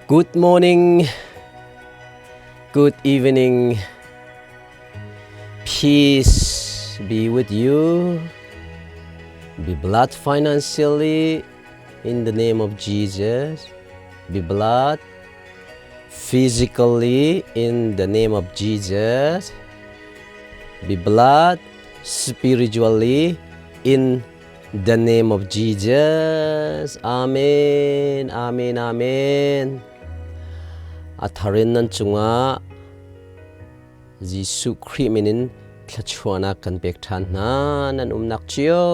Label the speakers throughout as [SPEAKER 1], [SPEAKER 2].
[SPEAKER 1] Good morning, good evening, peace be with you. Be blessed financially in the name of Jesus. Be blessed physically in the name of Jesus. Be blessed spiritually in the name of Jesus. Amen. Amen. Amen. A tharin nan cungah Jesuh Khrih min in thluachuahnak kan pek ṭhan hna. Nan umnak cio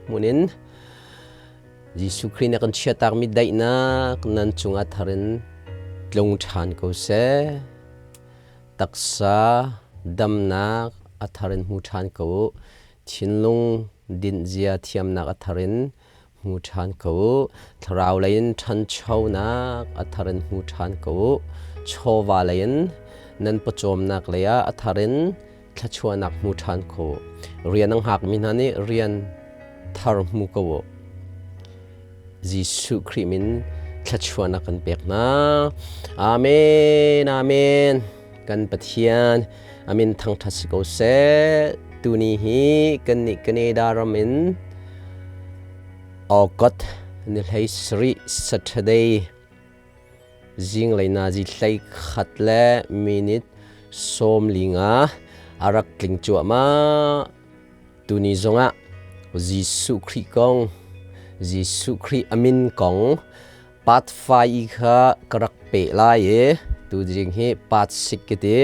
[SPEAKER 1] hmun in Jesuh Khrih nih kan chiatakmi daihnak nan cungah tharin tlung ṭhan ko seh. Taksa damnak a thar in hmu ṭhan ko u. Thinlung dinhzia thiamnak a thar in hmu ṭhan ko u. Thlarau lei in ṭhanchonak a thar in hmu ṭhan ko u. Chawva lei in nan pawcawmnak lei ah a thar in thluachuahnak hmu ṭhan ko u. Rian a hngakmi hna nih rian thar hmu ko u. Jesuh Khrih min thluachuahnak kan pek hna. Amen. Amen. Kan Pathian amin thangṭhat si ko seh. Tuni hi kannih Canada ram in August ni hlei sarih Saturday zinglei nazi hlei khat le minute 15 a rak tling cuahmah. Tuni zongah Jesuh Khrih kong, Jesuh Khrih a min kong part 5 i kha ka rak peh lai i tuzing hi part 6 ka ti.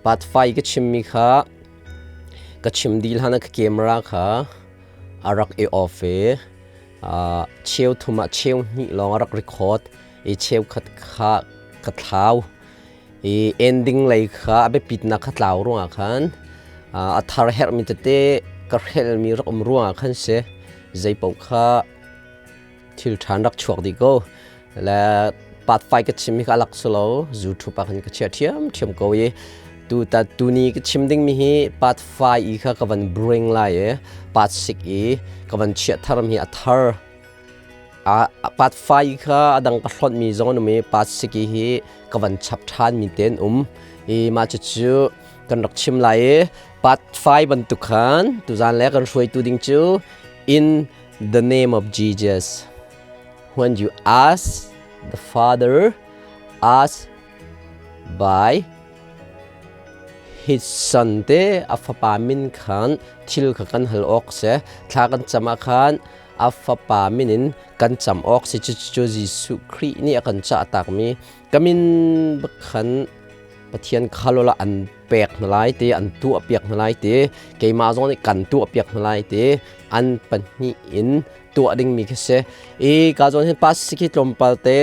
[SPEAKER 1] Part 5 ka chimmi kha ka chim dih hlan ah ka camera kha a rak i off i cheu thum ah cheu hnih lawng a rak record i cheukhat kha ka thlau. I ending lei kha a biapitnak kha tlau ruangah khan a thar herhmi tete ka hrelmi rak um ruangah khan si zeipaoh kha thil ṭhan rak chuak dih ko. Le part 5 ka chim hi kha a lak si lo YouTube ah khan ka chiah ṭhiamṭhiam ko i tu ta tuni ka chim dingmi hi part 5 i kha ka van bring lai i part 6 i ka van chiah tharmi hi a thar. A part 5 kha a dang ka hlonhmi zong an um i part 6 hi ka van chap ṭhanmi te an um i mah cucu kan rak chim lai i part 5 bantuk khan tuzan le kan hruaitu ding cu in the name of Jesus when you ask the Father ask by his son te a fapa min khan thil kha kan hal awk si thla kan cam ah khan a fapa min in kan cam awk si. Cucu Jesuh Khrih nih a kan cah takmi ka min bak khan Pathian kha lola an pek hna lai ti, an tuah piak hna lai ti, keimah zong nih kan tuah piak hna lai ti, an pahnih in tuah dingmi khi si. I ka zawn hin pas khi tlawmpal te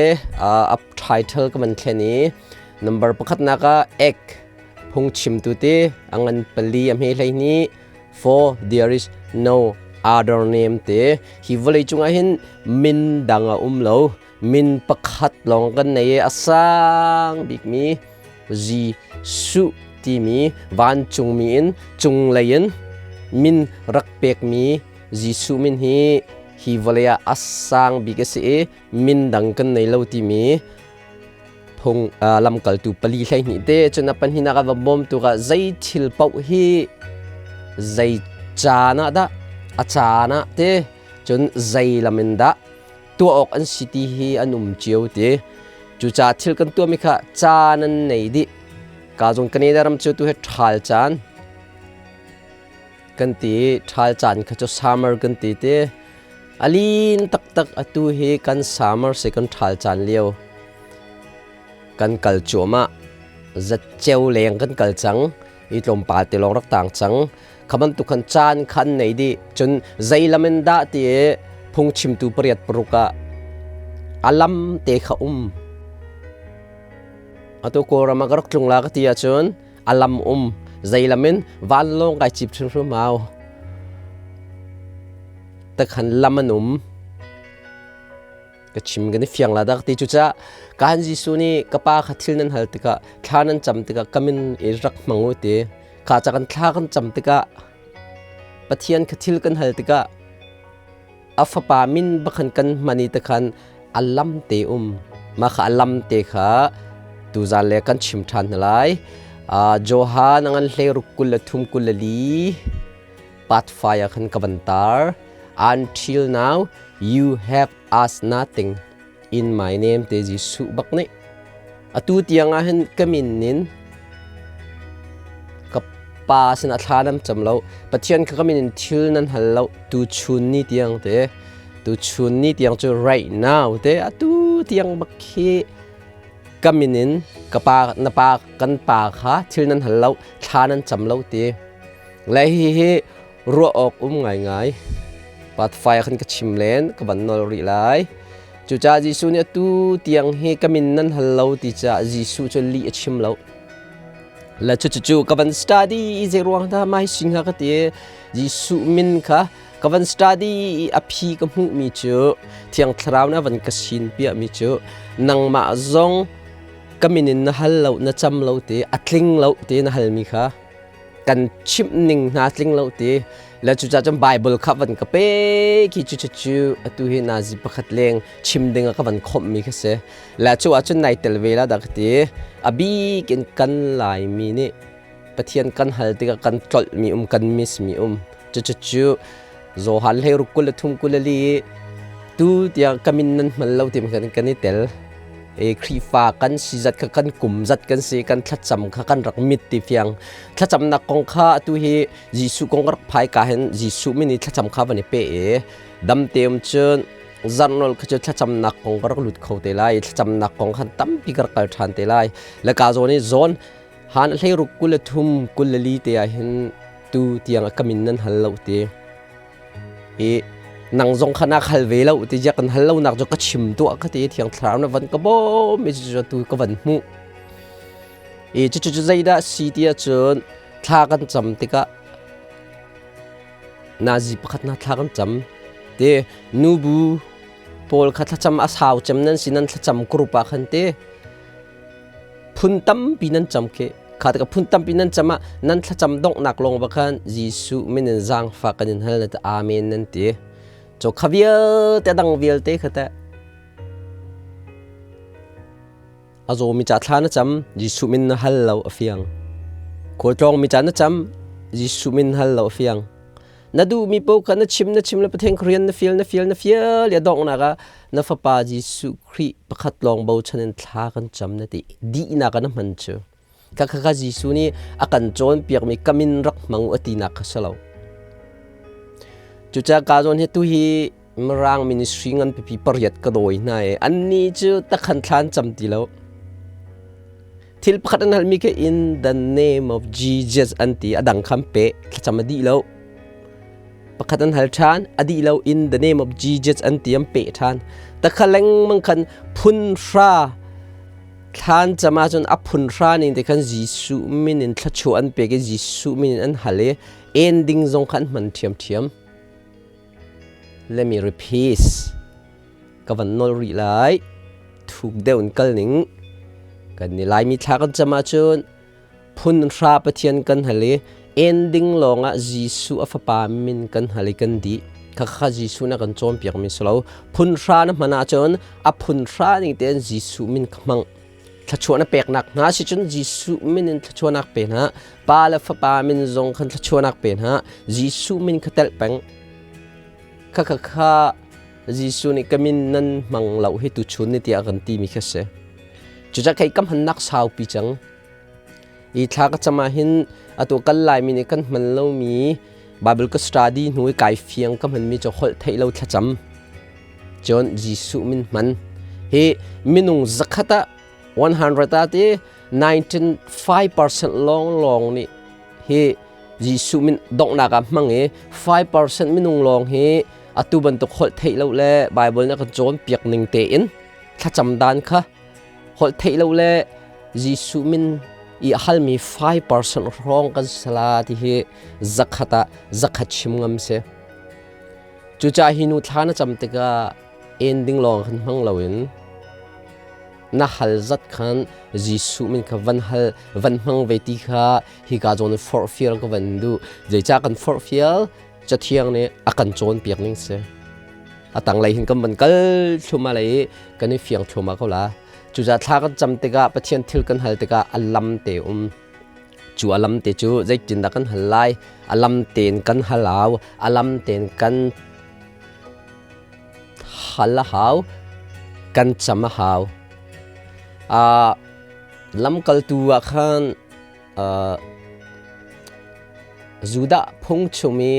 [SPEAKER 1] a title ka van thlen i number pakhatnak ah ek phungchimtu ti a ngan pali a hme hlei hnih for there is no other name te. Hi vawlei cungah hin min dang a um lo, min pakhat lawng kan nei i a sang bikmi Jesuh timi vancungmi in cunglei in min rak pekmi Jesuh min hi hi vawlei ah a sang bik a si i min dang kan nei lo timi phung lamkaltu pali 12 te. Cun a pahnihnak ah va bawmtu ah zei thil paoh hi zei caan ah dah a caan ah te, cun zei lam in dah tuah awk an si ti hi an um cio ti. Cucaah thil kan tuahmi kha caan an nei dih. Ka zong Canada ram cu tu hi ṭhal caan kan ti, ṭhal caan kha cu summer kan ti ti. Alin taktak atu hi kan summer si, kan ṭhal caan lio kan kal cuahmah, zatceu leng kan kal cang i tlawmpal te lawng rak tang cang. Kha bantuk khan caan khan nei dih. Cun zei lam in dah ti i phungchimtu pariat paruk ah a lam te kha um. Atu Kawlram ah ka rak tlung la ka ti ahcun a lam um, zei lam in vanlawng kai cip hrimhrim hau takhan lam an um ka chim kan i fiang la dak ti. Cucaah kan Jesuh nih ka pa kha thil nan hal tikah, thla nan cam tikah ka min i rak hmang u ti kha ca. Kan thla kan cam tikah, Pathian kha thil kan hal tikah a fapa min bakhan kan hman i takhan a lam te um. Mah kha a lam te kha tuzan le kan chim ṭhan hna lai. Johan a ngan hlei ruk 23 24 part 5 ah khan ka van tar. Until now you have asked nothing in my name te Jesuh bak nih atu tiang ah hin ka min in ka pa sin a thla nam cam lo. Pathian kha ka min in thil nan hal lo tu chun ni tiang te, tu chun ni tiang cu right now te, atu tiang bak khi ka min in ka pa na pa kan pa kha thil nan hal lo, thla nan cam lo ti le hi hi ruah awk um ngaingai. Patfai khan ka chim len, ka van nol rih lai. Cucaah Jesuh nih atu tiang hi ka min nan hal lo ti caah Jesuh cu lih a chim lo. Le cucu ka van study i zei ruang dah mai sing ha ka ti. Jesuh min kha ka van study i a phi ka hmuhmi cu, Thiang Thlarau nih a van ka sin piahmi cu, nangmah zong ka min in na hal lo, na cam lo ti, a tling lo ti na halmi kha, kan chimh ning hna tling lo ti le. Cucaah cun Bible kha van ka pe khi cu cu atu hi nazi pakhat leng chim ding ah ka van khomhmi kha si le. Cu ahcun nai tel ve la dah ka ti. A bik in kan Laimi nih Pathian kan hal tikah kan tlolhmi um, kan miss mi um. Cucu Johan 16 23 24 tu tiang ka min nan hman lo ti kan kan i tel e. Khrihfa kan si zat kha, kan kum zat kan si, kan thlacam kha kan rak mit ti fiang. Thlacamnak kong kha atu hi Jesuh kong rak phai ka hin Jesuh min i thlacam kha van i pe e. Dam te um cun zarnol kha cu thlacamnak kong ka rak lut kho te lai, thlacamnak kong khan tampi ka rak kal ṭhan te lai le. Ka zawn i zawn han 16 23 24 te ah hin tu tiang ka min nan hal lo ti i nang zong kha nak hal ve lo ti ja. Kan hal lo nak cu ka chim tuah ka ti. Thiang Thlarau na van ka bawm i cu tu ka van hmuh i cu cu zeidah si ti ahcun, thla kan cam tikah nazi pakhat na thla kan cam te, nubu pawl kha thlacam a sau cem nan si, nan thlacam group ah khan te phun tampi nan cam khi kha ka phun tampi nan cam ah, nan thlacam donghnak lawng ba khan Jesuh min in zaangfah kan in hal na ti, amen nan ti. Cho kha vialte dang vialte kha teh a zawmi ca thla na cam, Jesuh min na hal lo a fiang. Khualtlawng mi ca na cam, Jesuh min hal lo a fiang. Na duhmi paoh kha na chim, na chim le Pathian rian na fial, na fial, na fial ya donghnak ah na fapa Jesuh Khrih pakhat lawng bochan in thla kan cam na ti, dihnak ah na hman cu kha kha kha Jesuh nih a kan cawnpiakmi ka min rak hmang u a tinak kha si lo. Cucaah ka zawn hi tu hi Mirang ministry ngan pipi pariat ka dawi hna i anni cu takhan thlan cam ti lo. Thil pakhat an halmi khi "In the name of Jesus" an ti, a dang khan pe thlacam a dih lo. Pakhat an hal ṭhan, a dih lo, "In the name of Jesus" an ti, an peh ṭhan. Takha lengmang khan phun hra thlan cam ahcun a phun hra ning te khan Jesuh min in thluachuah an pek i Jesuh min in an hal i ending zong kha an hman ṭhiamṭhiam. Let me repeat, ka van nol rih lai. Thuk deuh in kal ning. Kan ni Laimi thla kan cam ahcun phun hra Pathian kan hal i ending lawngah Jesuh a fapa min kan hal i kan dih. Kha kha Jesuh na kan cawnpiak mi si lo. Phun hra na hman ahcun a phun hra ning tein Jesuh min ka hmang. Thluachuah na peknak hna si cun Jesuh min in thluachuahnak pe hna. Pa le Fapa min zong khan thluachuahnak pe hna. Jesuh min kha telh peng. Kha kha kha Jesuh nih ka min nan hmang lo hi tuchun ni tiah kan ti mi kha si. Cucaah kei ka hmannak saupi cang. I thla ka cam ah hin atu kal Laimi nih kan hman lomi Bible ka study hnu i kai fiang ka hmanmi cu holh theih lo thlacam. Cun Jesuh min hman hi minung 100 ah, 100 ah ti 95% lawng lawng nih hi Jesuh min donghnak ah hmang i 5% minung lawng hi atu bantuk holh theih lo le Bible nih a kan cawnpiak ning tein thlacam dan kha holh theih lo le Jesuh min i a halmi 5% hrawng kan sala ti hi 100 ah 100 chim ngam si. Cucaah hi nu thla na cam tikah ending lawng khan hmang loin na hal zat khan Jesuh min kha van hal, van hmang ve ti kha hi ka zawn forhfial ka van duh. Zeicah kan forhfial? Cathiang nih a kan cawnpiak ning si. A tanglei hin kan van kal thluma lei kan i fiang thluma ko la. Cucaah thla kan cam tikah Pathian thil kan hal tikah a lam te um. Cu a lam te cu zeitindah kan hal lai? A lam tein kan hal hau. A lam tein kan hal a hau. Kan cam a hau. Lamkaltu ah khan Judah phung chung i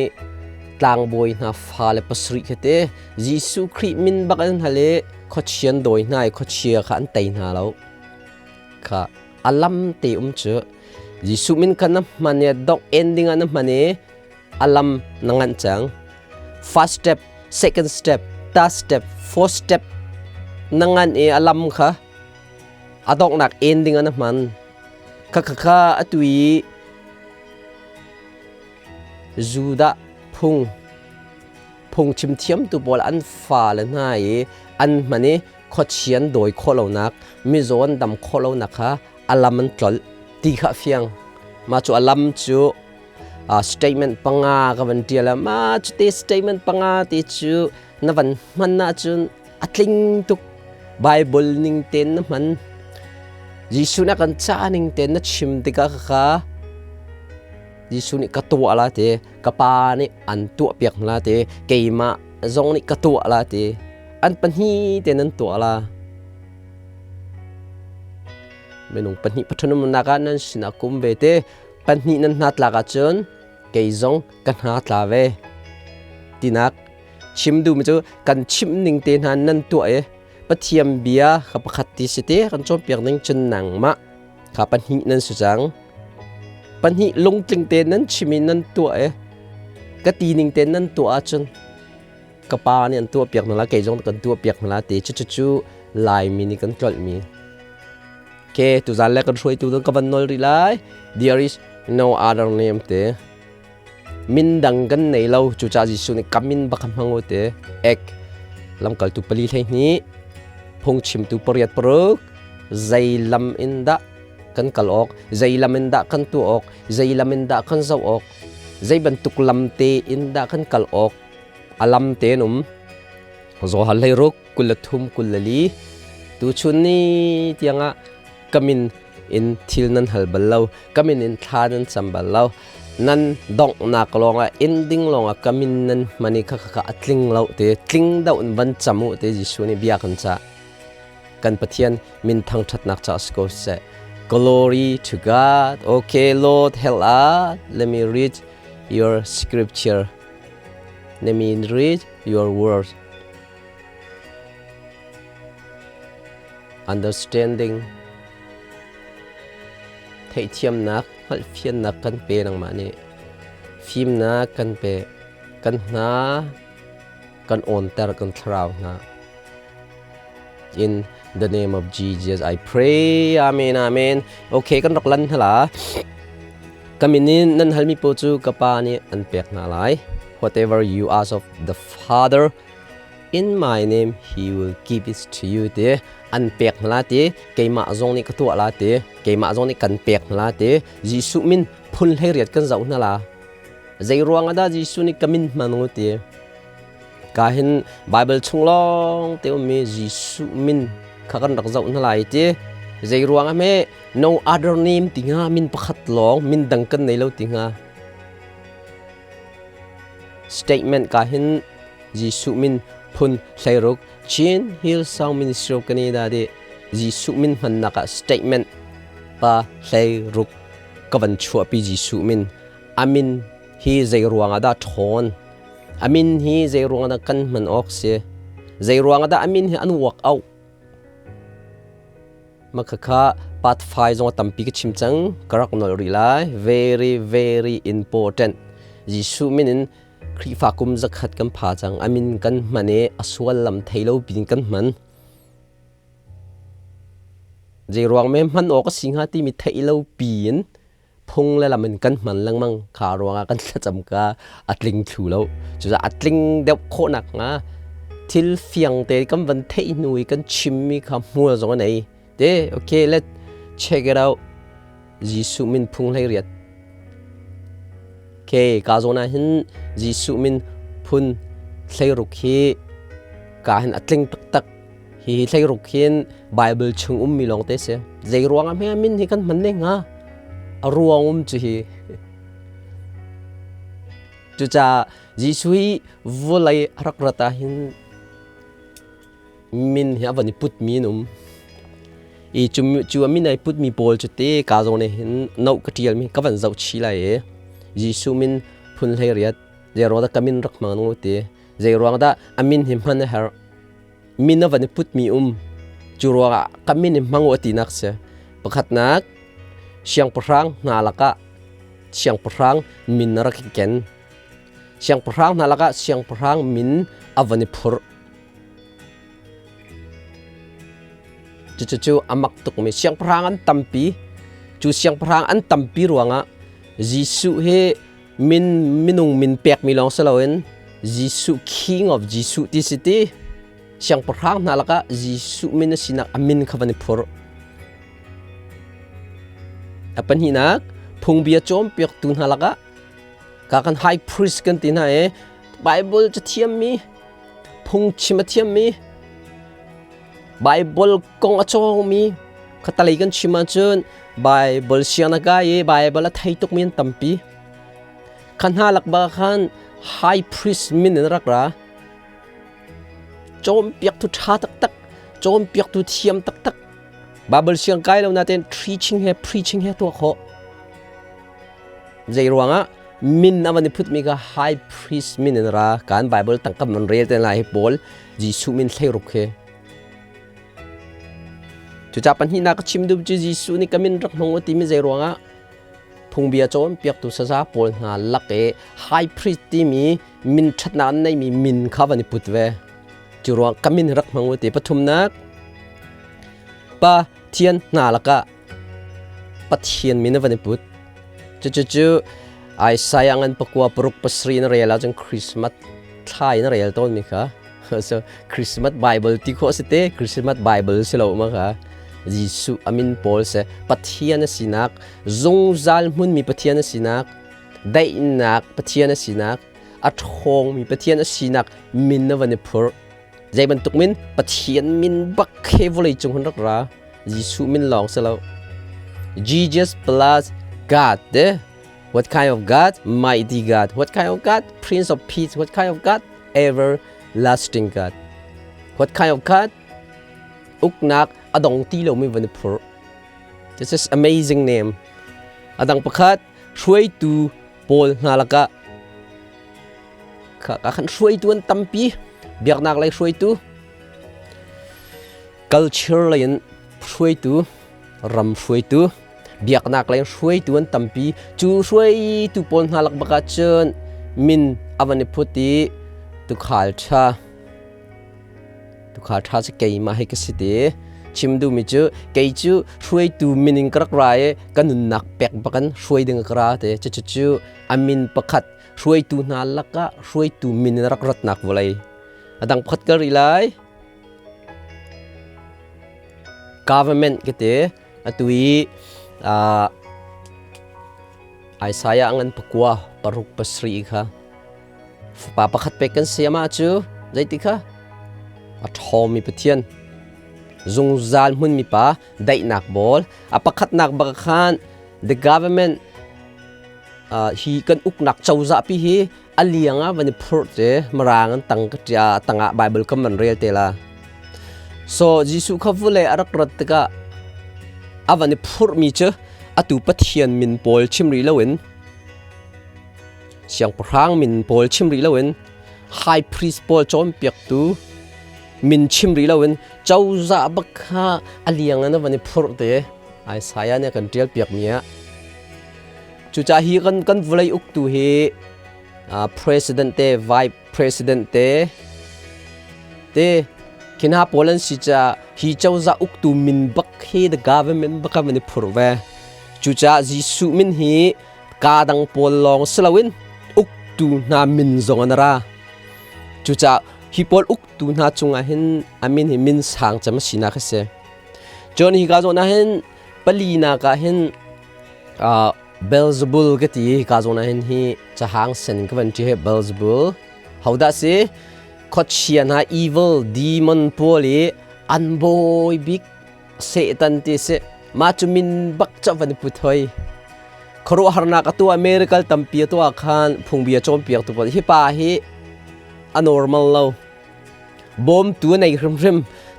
[SPEAKER 1] tlangbawi hna fale pasarih khi te Jesuh Khrih min bak an hal i khuachia an dawi hna i khuachia kha an tei hna lo. Kha a lam te um cu Jesuh min kha na hman i dongh ending ah na hman i a lam na nganh cang. First step, second step, third step, fourth step na ngan i a lam kha a donghnak ending ah na hman. Khakha atu i Judah phung phungchim thiamtu pawl an fale hna i an hman i khuachia an dawi khawh lonak, mizaw an dam khawh lonak kha a lam an tlolh ti kha a fiang. Mah cu a lam cu statement panga ka van ṭial ah mah cu te statement panga te cu na van hman ahcun a tling tuk. Bible ning tein na hman. Jesuh nih a kan cah ning tein na chim tikah kha Jesuh nih ka tuah la ti, ka pa nih an tuahpiak la ti, keimah zong nih ka tuah la ti. An pahnih tein an tuah la. Minung pahnih pathum umnak ah nan sinah kum ve te. Pahnih nan hna tlak ahcun kei zong ka hna tla ve. Tinak chim duhmi cu kan chimh ning te hna nan tuah i Pathian bia kha pakhat ti si te kan cawnpiak ning cun nangmah kha pahnih nan si cang. Pahnih lungtling te nan chim i nan tuah i ka ti ning te nan tuah ahcun ka pa nih an tuahpiak hna lai, kei zong kan tuahpiak hna lai ti cucu Laimi nih kan tlolhmi. Okay, tuzan le kan hruaitu ka van nawl rih lai. There is no other name te. Min dang kan nei lo, cucaah Jesuh nih ka min bak hmang u ti. Ek lamkaltu pali 12, phungchimtu pariat paruk, zei lam in dah kan kal awk, zei lam in dah kan tuah awk, zei lam in dah kan zoh awk, zei bantuk lam te in dah kan kal awk, a lam te an um. Zohal hlei ruk, 23, 24, tuchun ni tiangah ka min in thil nan hal bal lo, ka min in thla nan cam bal lo. Nan donghnak lawngah ending lawngah ka min nan hman i kha kha a tling lo te, tling deuh in van cam u te Jesuh nih bia kan cah. Kan Pathian min thangṭhatnak ca si ko seh. Glory to God. Okay, Lord, help us. Let me read your scripture. Let me read your word. Understanding Theihthiamnak, hngalhfiannak kan pe nangmah nih. Fimnak kan pe. Kan hna kan awnter kan thlarau hna. In the name of Jesus I pray. Amen. Amen. Okay, kan rak lan hala. Ka min in nan halmi paoh cu ka Pa nih an pek hna lai. Whatever you ask of the Father in my name he will give it to you ti an pek hna ti keimah zong nih ka tuah la ti keimah zong nih kan pek hna ti Jesuh min phun 18 kan zoh hna la zei ruang ah dah Jesuh nih ka min hman u ti ka hin Bible chung lawng te ummi Jesuh min kha kan rak zoh hna lai ti zei ruang ah me no other name ti nga min pakhat lawng min dang kan nei lo ti nga statement ka hin Jesuh min phun 16 Chin Hillsong Ministry of Canada di Jesuh min hmannak ah statement pa 16 ka van chuahpi Jesuh min amin hi zei ruang ah dah ṭhawn amin hi zei ruang ah dah kan hman awk si zei ruang ah dah amin hi an work out Makhakha part 5 zong a tampi ka chim cang ka rak nolh rih lai very very important Jesuh min in Khrihfa kum zakhat kan pha cang a min kan hman i a sual lam thei lo pin kan hman zei ruang me hman awk a si hnga timi theih lo piin phung le lam in kan hman lengmang kha ruangah kan thlacam ka a tling thlu lo cucaah a tling deuh khawh nak hnga thil fiang te kan van theih hnu i kan chimmi kha hmual zong a nei te okay let check it out Jesuh min phung 18 okay ka zawn ah hin Jesuh min phun 16 hi ka hin a tling taktak. Hi thleiruk hin Bible chung ummi lawng te si. Zei ruang ah hme min hi kan hman ne hnga? A ruang um cu hi. Cucaah Jesuh hi vawlei a rak rat ah hin min hi a van i putmi an um. I cu a min ai putmi pawl cu te ka zawn hin no ka ṭialmi ka van zoh chih lai i Jesuh min phun 18 zei ruang dah ka min rak hmang nu ti zei ruang dah a min hi hman a herh min a van i putmi um cu ruangah ka min hi hmang u a tinak si pakhatnak siangpahrang hna lakah siangpahrang min a rak i ken siangpahrang hna lakah siangpahrang min a van i phurh Cucu a mak tukmi siangpahrang an tampi. Cu siangpahrang an tampi ruangah Jesuh hi min minung min pekmi lawng si loin Jesuh King of Jesuh ti si ti siangpahrang hna lakah Jesuh min a sinak a min kha van i phurh. A pahnihnak phungbia cawnpiaktu hna lakah ka kan high priest kan ti hna i Bible cathiammi phungchim a thiammi Bible kong a cawngmi khatalei kan chim ahcun Bible siang na kai i Bible a thei tukmi an tampi. Kha hna lak ba khan high priest min in rak ra. Cawnpiaktu ṭha taktak, cawnpiaktu thiam taktak. Bible siang kai lo nain preaching he preaching he tuah khawh. Zei ruangah min a van i phutmi kha high priest min in ra kan Bible tangkam an rel te lai hi pawl Jesuh min 16 hi. Cucaah pahnihnak ka chim duh cu Jesuh nih ka min rak hmang u timi zei ruangah phungbia cawnpiaktu saza pawl hna lak i high priest timi min ṭhatnak an neimi min kha van i put ve. Cu ruang ka min rak hmang u ti pathumnak pa thian hna lakah Pathian min a van i put. Cucu Isaiah ngan pakua paruk pasarih in rel ahcun Christmas thla in rel tawnmi kha. So Christmas Bible ti khawh si te, Christmas Bible si lo ma kha. Jesuh amin pawl se Pathian a sinak, zungzal hmunmi Pathian a sinak, daihnak Pathian a sinak, a ṭhawngmi Pathian a sinak min a van i phurh. Zei bantuk min? Pathian min bak he vawlei cung hun rak ra. Jesuh min lawng si lo. Jesus plus God. Eh? What kind of God? Mighty God. What kind of God? Prince of Peace. What kind of God? Everlasting God. What kind of God? Uknak adong ti lomi van i phur. This is amazing name. Adang pakhat hruaitu pawl hna lakah ka khan hruaitu an tampi biaknak lei hruaitu culture lei in hruaitu ram hruaitu biaknak lei hruaitu an tampi cu hruaitu pawl hna lak bak ah cun min a van i phut i tukhal ṭha tukhal ṭha cu keimah hi ka si ti chim duhmi cu kei cu hruaitu min in ka rak ra i ka nunnak pek bakin hruai ding ka ra te cucu a min pakhat hruaitu hna lakah hruaitu min in rak ratnak vawlei a dang pakhat ka rih lai Government ka ti. Atu i Isaiah ngan pakua paruk pasarih kha fapa pakhat pek kan si amah cu zeiti kha a ṭhawngmi Pathian zungzal hmunmi pa daihnak bawl a pakhatnak bak khan the government hi kan uknak cozah pi hi a liang ah van i phurh te mirang an tang ka tia tangah Bible kam van rel te la so Jesuh kha vule a rak rat tikah a van i phurh mi cu atu Pathian min pawl chim rih loin siangpahrang min pawl chim rih loin high priest pawl cawnpiaktu min chim rih loin cozah bak kha a liang in a van i phurh te Isaiah nih a kan ṭial piak mi ah Cucaah hi kan vawlei uktu hi president te vice president te te khi hna pawl an si caah hi cozah uktu min bak hi the government bak ah van i phurh ve. Cucaah Jesuh min hi kaa dang pawl lawng si loin uktu hna min zong an ra. Cucaah hi pawl uktu hna cungah hin a min hi min sang cem a sinak a si. Cun hi ka zawn ah hin palinak ah hin Beelzebul ka ti ka zawn ah hin hi cahang sen ka van ṭi hi Beelzebul hodah si khuachia hna evil demon pawl i a An bawi bik Satan ti si. Mah cu min bak cu van i put hoi. Khuaruahharnak a tuah, miracle tampi a tuah khan phungbia cawnpiaktu pawl hi pa hi a normal lo. Bawmtu a nei hrimhrim.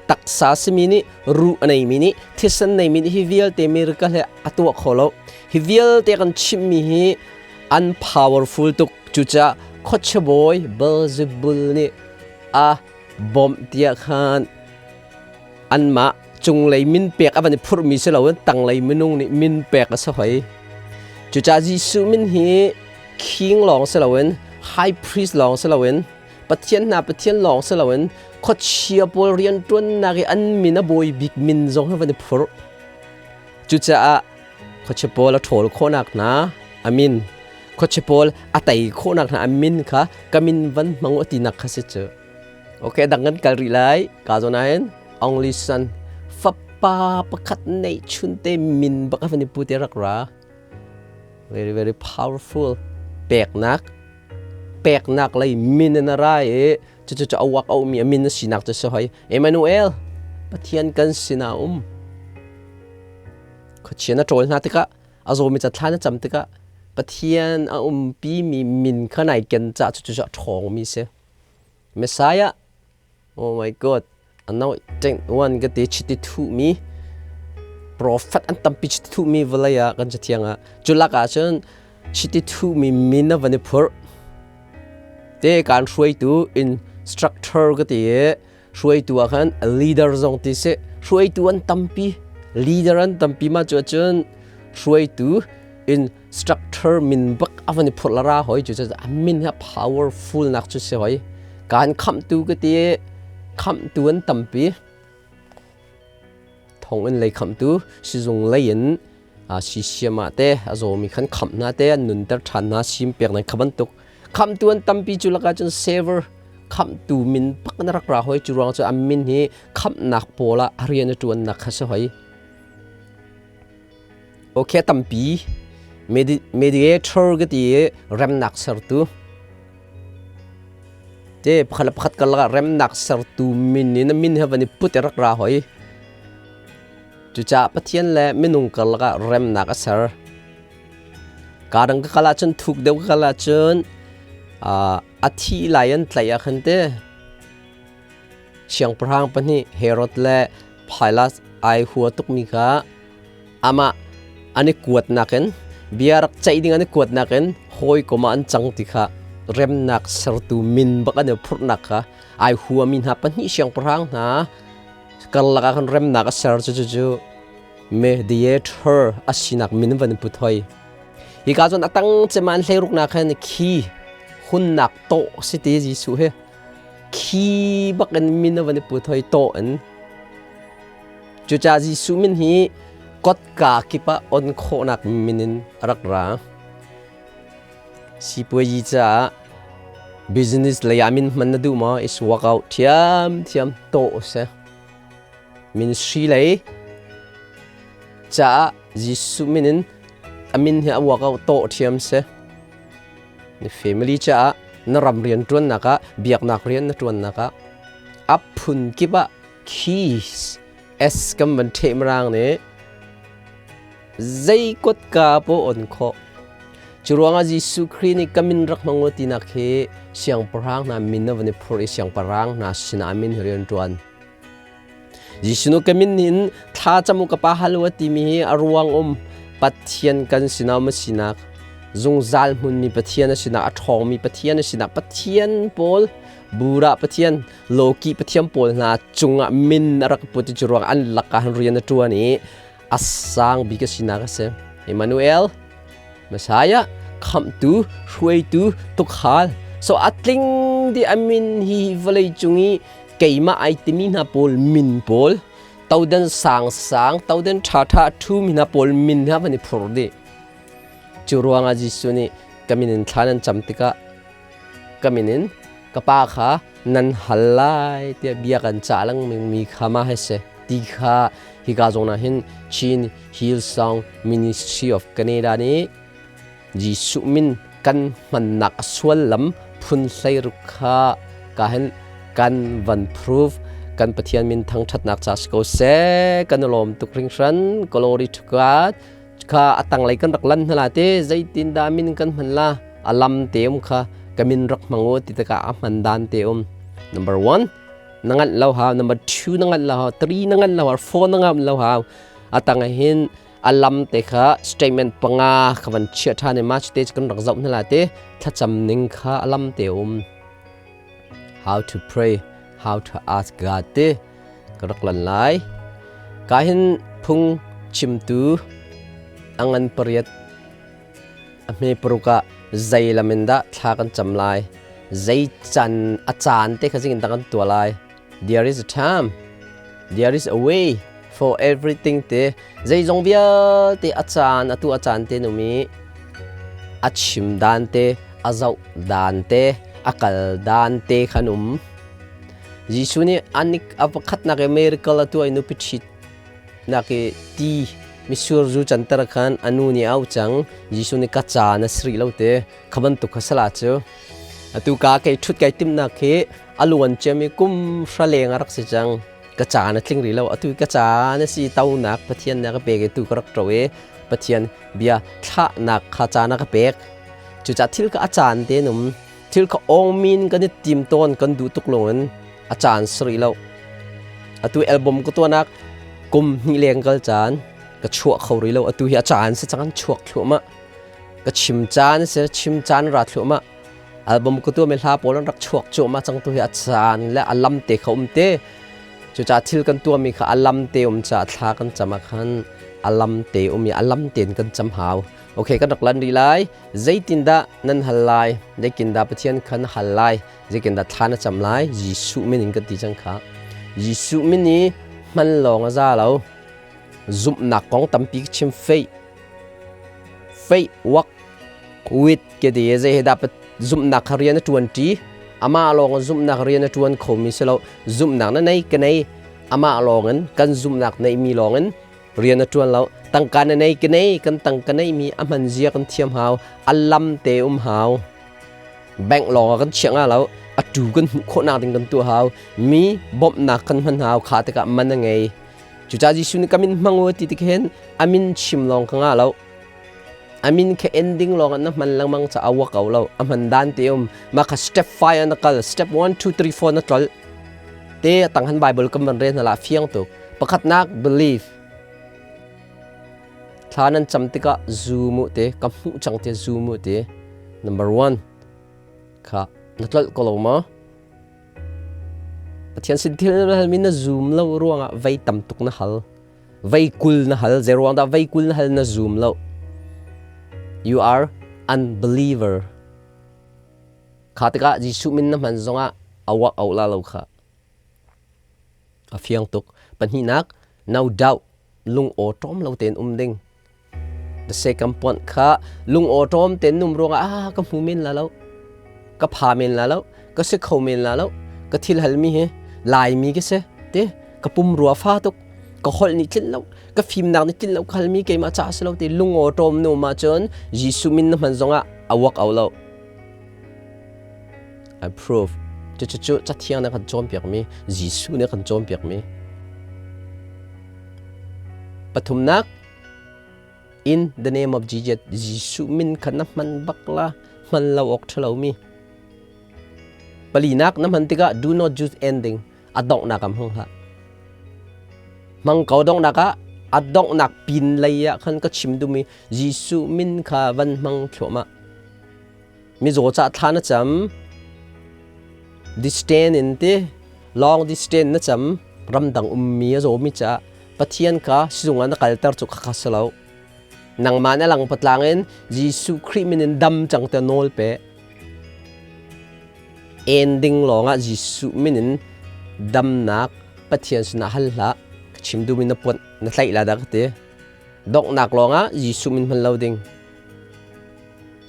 [SPEAKER 1] Taksa simi nih ruh a neimi nih thisen neimi nih hi vialte miracle he a tuah kho lo. Hi vialte kan chimmi hi an powerful tuk. Cucaah khuachia bawi Beelzebul nih a bawmh tiah khan anmah cunglei min pek a van i phurhmi si loin tanglei minung nih min pek a si hoi. Cucaah Jesuh min hi king lawng si loin high priest lawng si loin Pathian hna Pathian lawng si loin khuachia pawl rianṭuannak i an min a bawi bik min zong hi van i phurh. Cucaah khuachia pawl a ṭhawl khawhnak hna a min, khuachia pawl a tei khawhnak hna a min kha ka min van hmang u tinak kha si cu. Okay, dang kan kal rih lai. Ka zawn ahhin only son fapa pakhat neih chunte min bak a van i pu te rak ra. Very very powerful peknak peknak lei min in a ra i cucu cu awak a ummi a min a sinak cu si hoi. Emmanuel, Pathian kan sinah um. Khuachia na ṭawl hna tikah, a zawmi ca thla na cam tikah, Pathian a umpimi min kha nai ken caah cucu cu a ṭhawngmi si. Messiah, oh my God, anointing one ka ti chiti thuhmi prophet an tampi chiti thuhmi vawlei ah kan cathiang ah cu lak ah cun chiti thuhmi min a van i phurh te kan hruaitu instructor ka ti i hruaitu ah khan leader zong ti si. Hruaitu an tampi, leader an tampi. Ma cu cun hruaitu instructor min bak a van i phurh la ra hoi. Cu cu a min hi powerful nak cu si hoi. Kan khamhtu ka ti, khamhtu an tampi, thong in lei khamhtu, sizung lei in sisiam ah te a zawmi khan khamh hna te, an nunter ṭhan hna, sim pek nan kha bantuk khamhtu an tampi. Cu lakah cun saver khamhtu min bak na rak ra hoi. Cu ruang cu an min hi khamhnak pawl ah a rian a ṭuannak kha si hoi. Okay, tampi mediator ka ti i remnak sertu te pakhat le pakhat karlak ah remnak sertu min in a min he van i put i rak ra hoi. Cucaah Pathian le minung karlak ah remnak a ser. Kaa dang ka kal ahcun, thuk deuh ka kal ahcun, a thi lai an tlaih ah khan te siangpahrang pahnih Herod le Pilat ai hua tukmi kha amah an i kuatnak in, bia rak ceih ding an i kuatnak in hawikom ah an cang ti kha remnak sertu min bak an i phurhnak kha ai huami hna pahnih siangpahrang hna karlak ah khan remnak a ser. Cu cu mediator a sinak min van in put hoi. Hika cun a tang cem an hleiruknak khan khi hunnak tawh si ti. Jesuh hi khi bak in min van i put hoi, tawh in. Cucaah Jesuh min hi kotka kip ah on khawhnak min in a rak ra. Sipuayi caah business lei ah min hman na duh maw? Is work out thiamthiam, tawh si. Ministry lei caah Jesuh min in a min hi a work out tawh thiam si. Na family caah, na ram rian ṭuannak ah, biaknak rian na ṭuannak ah, a phun kip ah keys S kan van ṭheh mirang nih zei kotka paoh on khawh. Cu ruangah Jesuh Khrih nih ka min rak hmang u tinak hi siangpahrang hna min a van i phurh i siangpahrang hna sinah min hi rian ṭuan. Jesuh nu ka min in thla cam u, ka pa hal u a timi hi a ruang um. Pathian kan sinah um a sinak, zungzal hmunmi Pathian a sinak, a ṭhawngmi Pathian a sinak, Pathian pawl Bura Pathian, Loki Pathian pawl hna cungah min a rak put i cu ruang an lakah rian a ṭuan i a sang bik a sinak a si. Emmanuel, Messiah, khamhtu, hruaitu, tukhal. So a tling di a min hi vawlei cung i keimah ai timi hna pawl min pawl, todan sang sang, todan ṭha ṭha a ṭhumi hna pawl min hna van i phur dih. Cu ruangah Jesuh nih ka min in thla nan cam tikah ka min in ka pa kha nan hal lai tiah bia kan cah lengmang mi kha ma hei si ti kha hika zawn ah hin Chin Hillsong Ministry of Canada nih Jesuh min kan hmannak a suallam phun 16 kha ka hin kan van prove. Kan Pathian min thangṭhatnak ca si ko seh. Kan i lawm tuk hringhran. Glory to God. Kha a tanglei kan rak lan hna la te zeitindah min kan hman la a lam te um kha ka min rak hmang u ti tikah a hman dan te um. Number one, na nganh lo hau. Number two, na nganh lo hau. Three, na nganh lo hau. Four, na ngam lo hau. A tang ah hin a lam te kha statement panga kha van chiah ṭhan i mah te kan rak zoh hna la te thlacam ning kha a lam te um. How to pray, how to ask God te ka rak lan lai. Ka hin phung chimtu angan pariat a hme paruk ah zei lam in dah thla kan cam lai, zei can a caan te kha zing in dah kan tuah lai. There is a time, there is a way for everything te zeizong vialte a caan atu a caan te numi a chim dan te a zoh dan te a kal dan te khan um. Jesuh nih anik a pakhatnak i miracle a tuah i nupi ṭhit nak i ti mitsur zu canter khan a nu nih a auh cang. Jesuh nih ka ca na si rih lo te kha bantuk kha sala cu. Atu ka kei ṭhut kai timnak khi a luan ciami kum hra leng a rak si cang. Ka ca na tling rih lo. Atu ka ca na si tonak Pathian nih a ka pek i tu ka rak ṭo i Pathian bia thlahnak kha ca na ka pek. Cucaah thil kha a caan te in um. Thil kha awngmin kan i tim tawn kan duh tuk lungin a caan si rih lo. Atu album ka tuahnak kum hnih leng kal caan ka chuah kho rih lo. Atu hi a caan si cang chuak thluahmah. Ka chim caan si chim caan ra thluahmah. Album ka tuah mi hla pawl an rak chuak cuahmah cang tu hi a caan le a lam te kha um te. Cucaah thil kan tuahmi kha a lam te um caah thla kan cam ah khan a lam te um i a lam tein kan cam hau. Okay, kan rak lan rih lai. Zeitindah nan hal lai? Zeitindah Pathian kha na hal lai? Zeitindah thla na cam lai? Jesuh min in kan ti cang kha. Jesuh min i hman lawng a za lo. Zumhnak kong tampi ka chim faith. Faith work with ke ti zei he dah zumhnak kha rian a ṭuan ṭi. Amah lawng zumhnak rian a ṭuan khomi si lo. Zumhnak na nei ka nei. Amah lawng in kan zumhnak neihmi lawng in rian a ṭuan lo. Tangka na nei ka nei kan tangka neihmi a hman zia kan thiam hau. A lam te um hau. Bank lawng ah kan chiah nga lo. A tu kan hmuh khawhnak ding kan tuah hau. Mi bawmhnak kan hman hau. Kha tikah man a ngei. Cucaah Jesuh nih ka min hmang u ti tik hin a min chim lawng ka ngah lo. A min kha ending lawng ah na hman lengmang ca a work ko lo. A hman dan te um. Mah kha step 5 ah na kal. Step 1 2 3 4 na tlol. Te tang han Bible kan van rel hna la fiang tuk. Pakhatnak belief. Thla nan cam tikah zoom u te ka hmuh cang te zoom u te. Number 1 kha na tlolh ko lo maw? Pathian sin thil na halmi na zoom lo ruangah vei tam tuk na hal. Vei kul na hal. Zei ruang dah vei kul na hal na zoom lo? You are unbeliever. Kha tikah Jesuh min na hman zongah a work out la lo kha. A fiang tuk. Pahnihnak, no doubt, lung aw ṭawm lo tein um ding. The second point kha lung aw ṭawm tein num ruangah ah ka hmu men la lo, ka pha men la lo, ka si kho men la lo, ka thil halmi hi Laimi ka si te ka pum rua fa tuk, ka holh nih tlinh lo, ka fimnak nih tlinh lo, ka halmi keimah ca si lo te lung aw ṭawm nu ma cun Jesuh min na hman zongah a work out lo. I prove. Cucu Cathiang nih a kan cawnpiakmi, Jesuh nih a kan cawnpiakmi. Pathumnak, in the name of Jesus, Jesuh min kha na hman bak la, hman lo awk ṭhalomi. Palinak na hman tikah do not use ending, a donghnak ah hmang hlah. Hmang ko donghnak ah a donghnak pin lei ah khan ka chim duhmi Jesuh min kha van hmang thluahmah. Mizaw cah thla na cam. Distance in ti long distance na cam. Ramdang ummi a zawmi caah Pathian kha sizung ah na kalter cu khakha si lo. Nangmah na lang patlang in Jesuh Khrih min in dam cang te nawl pe. Ending lawngah Jesuh min in damnak Pathian sinah hal hlah. Ka chim duhmi na puan na tlaih la dah ka ti. Donghnak lawngah Jesuh min hman lo ding.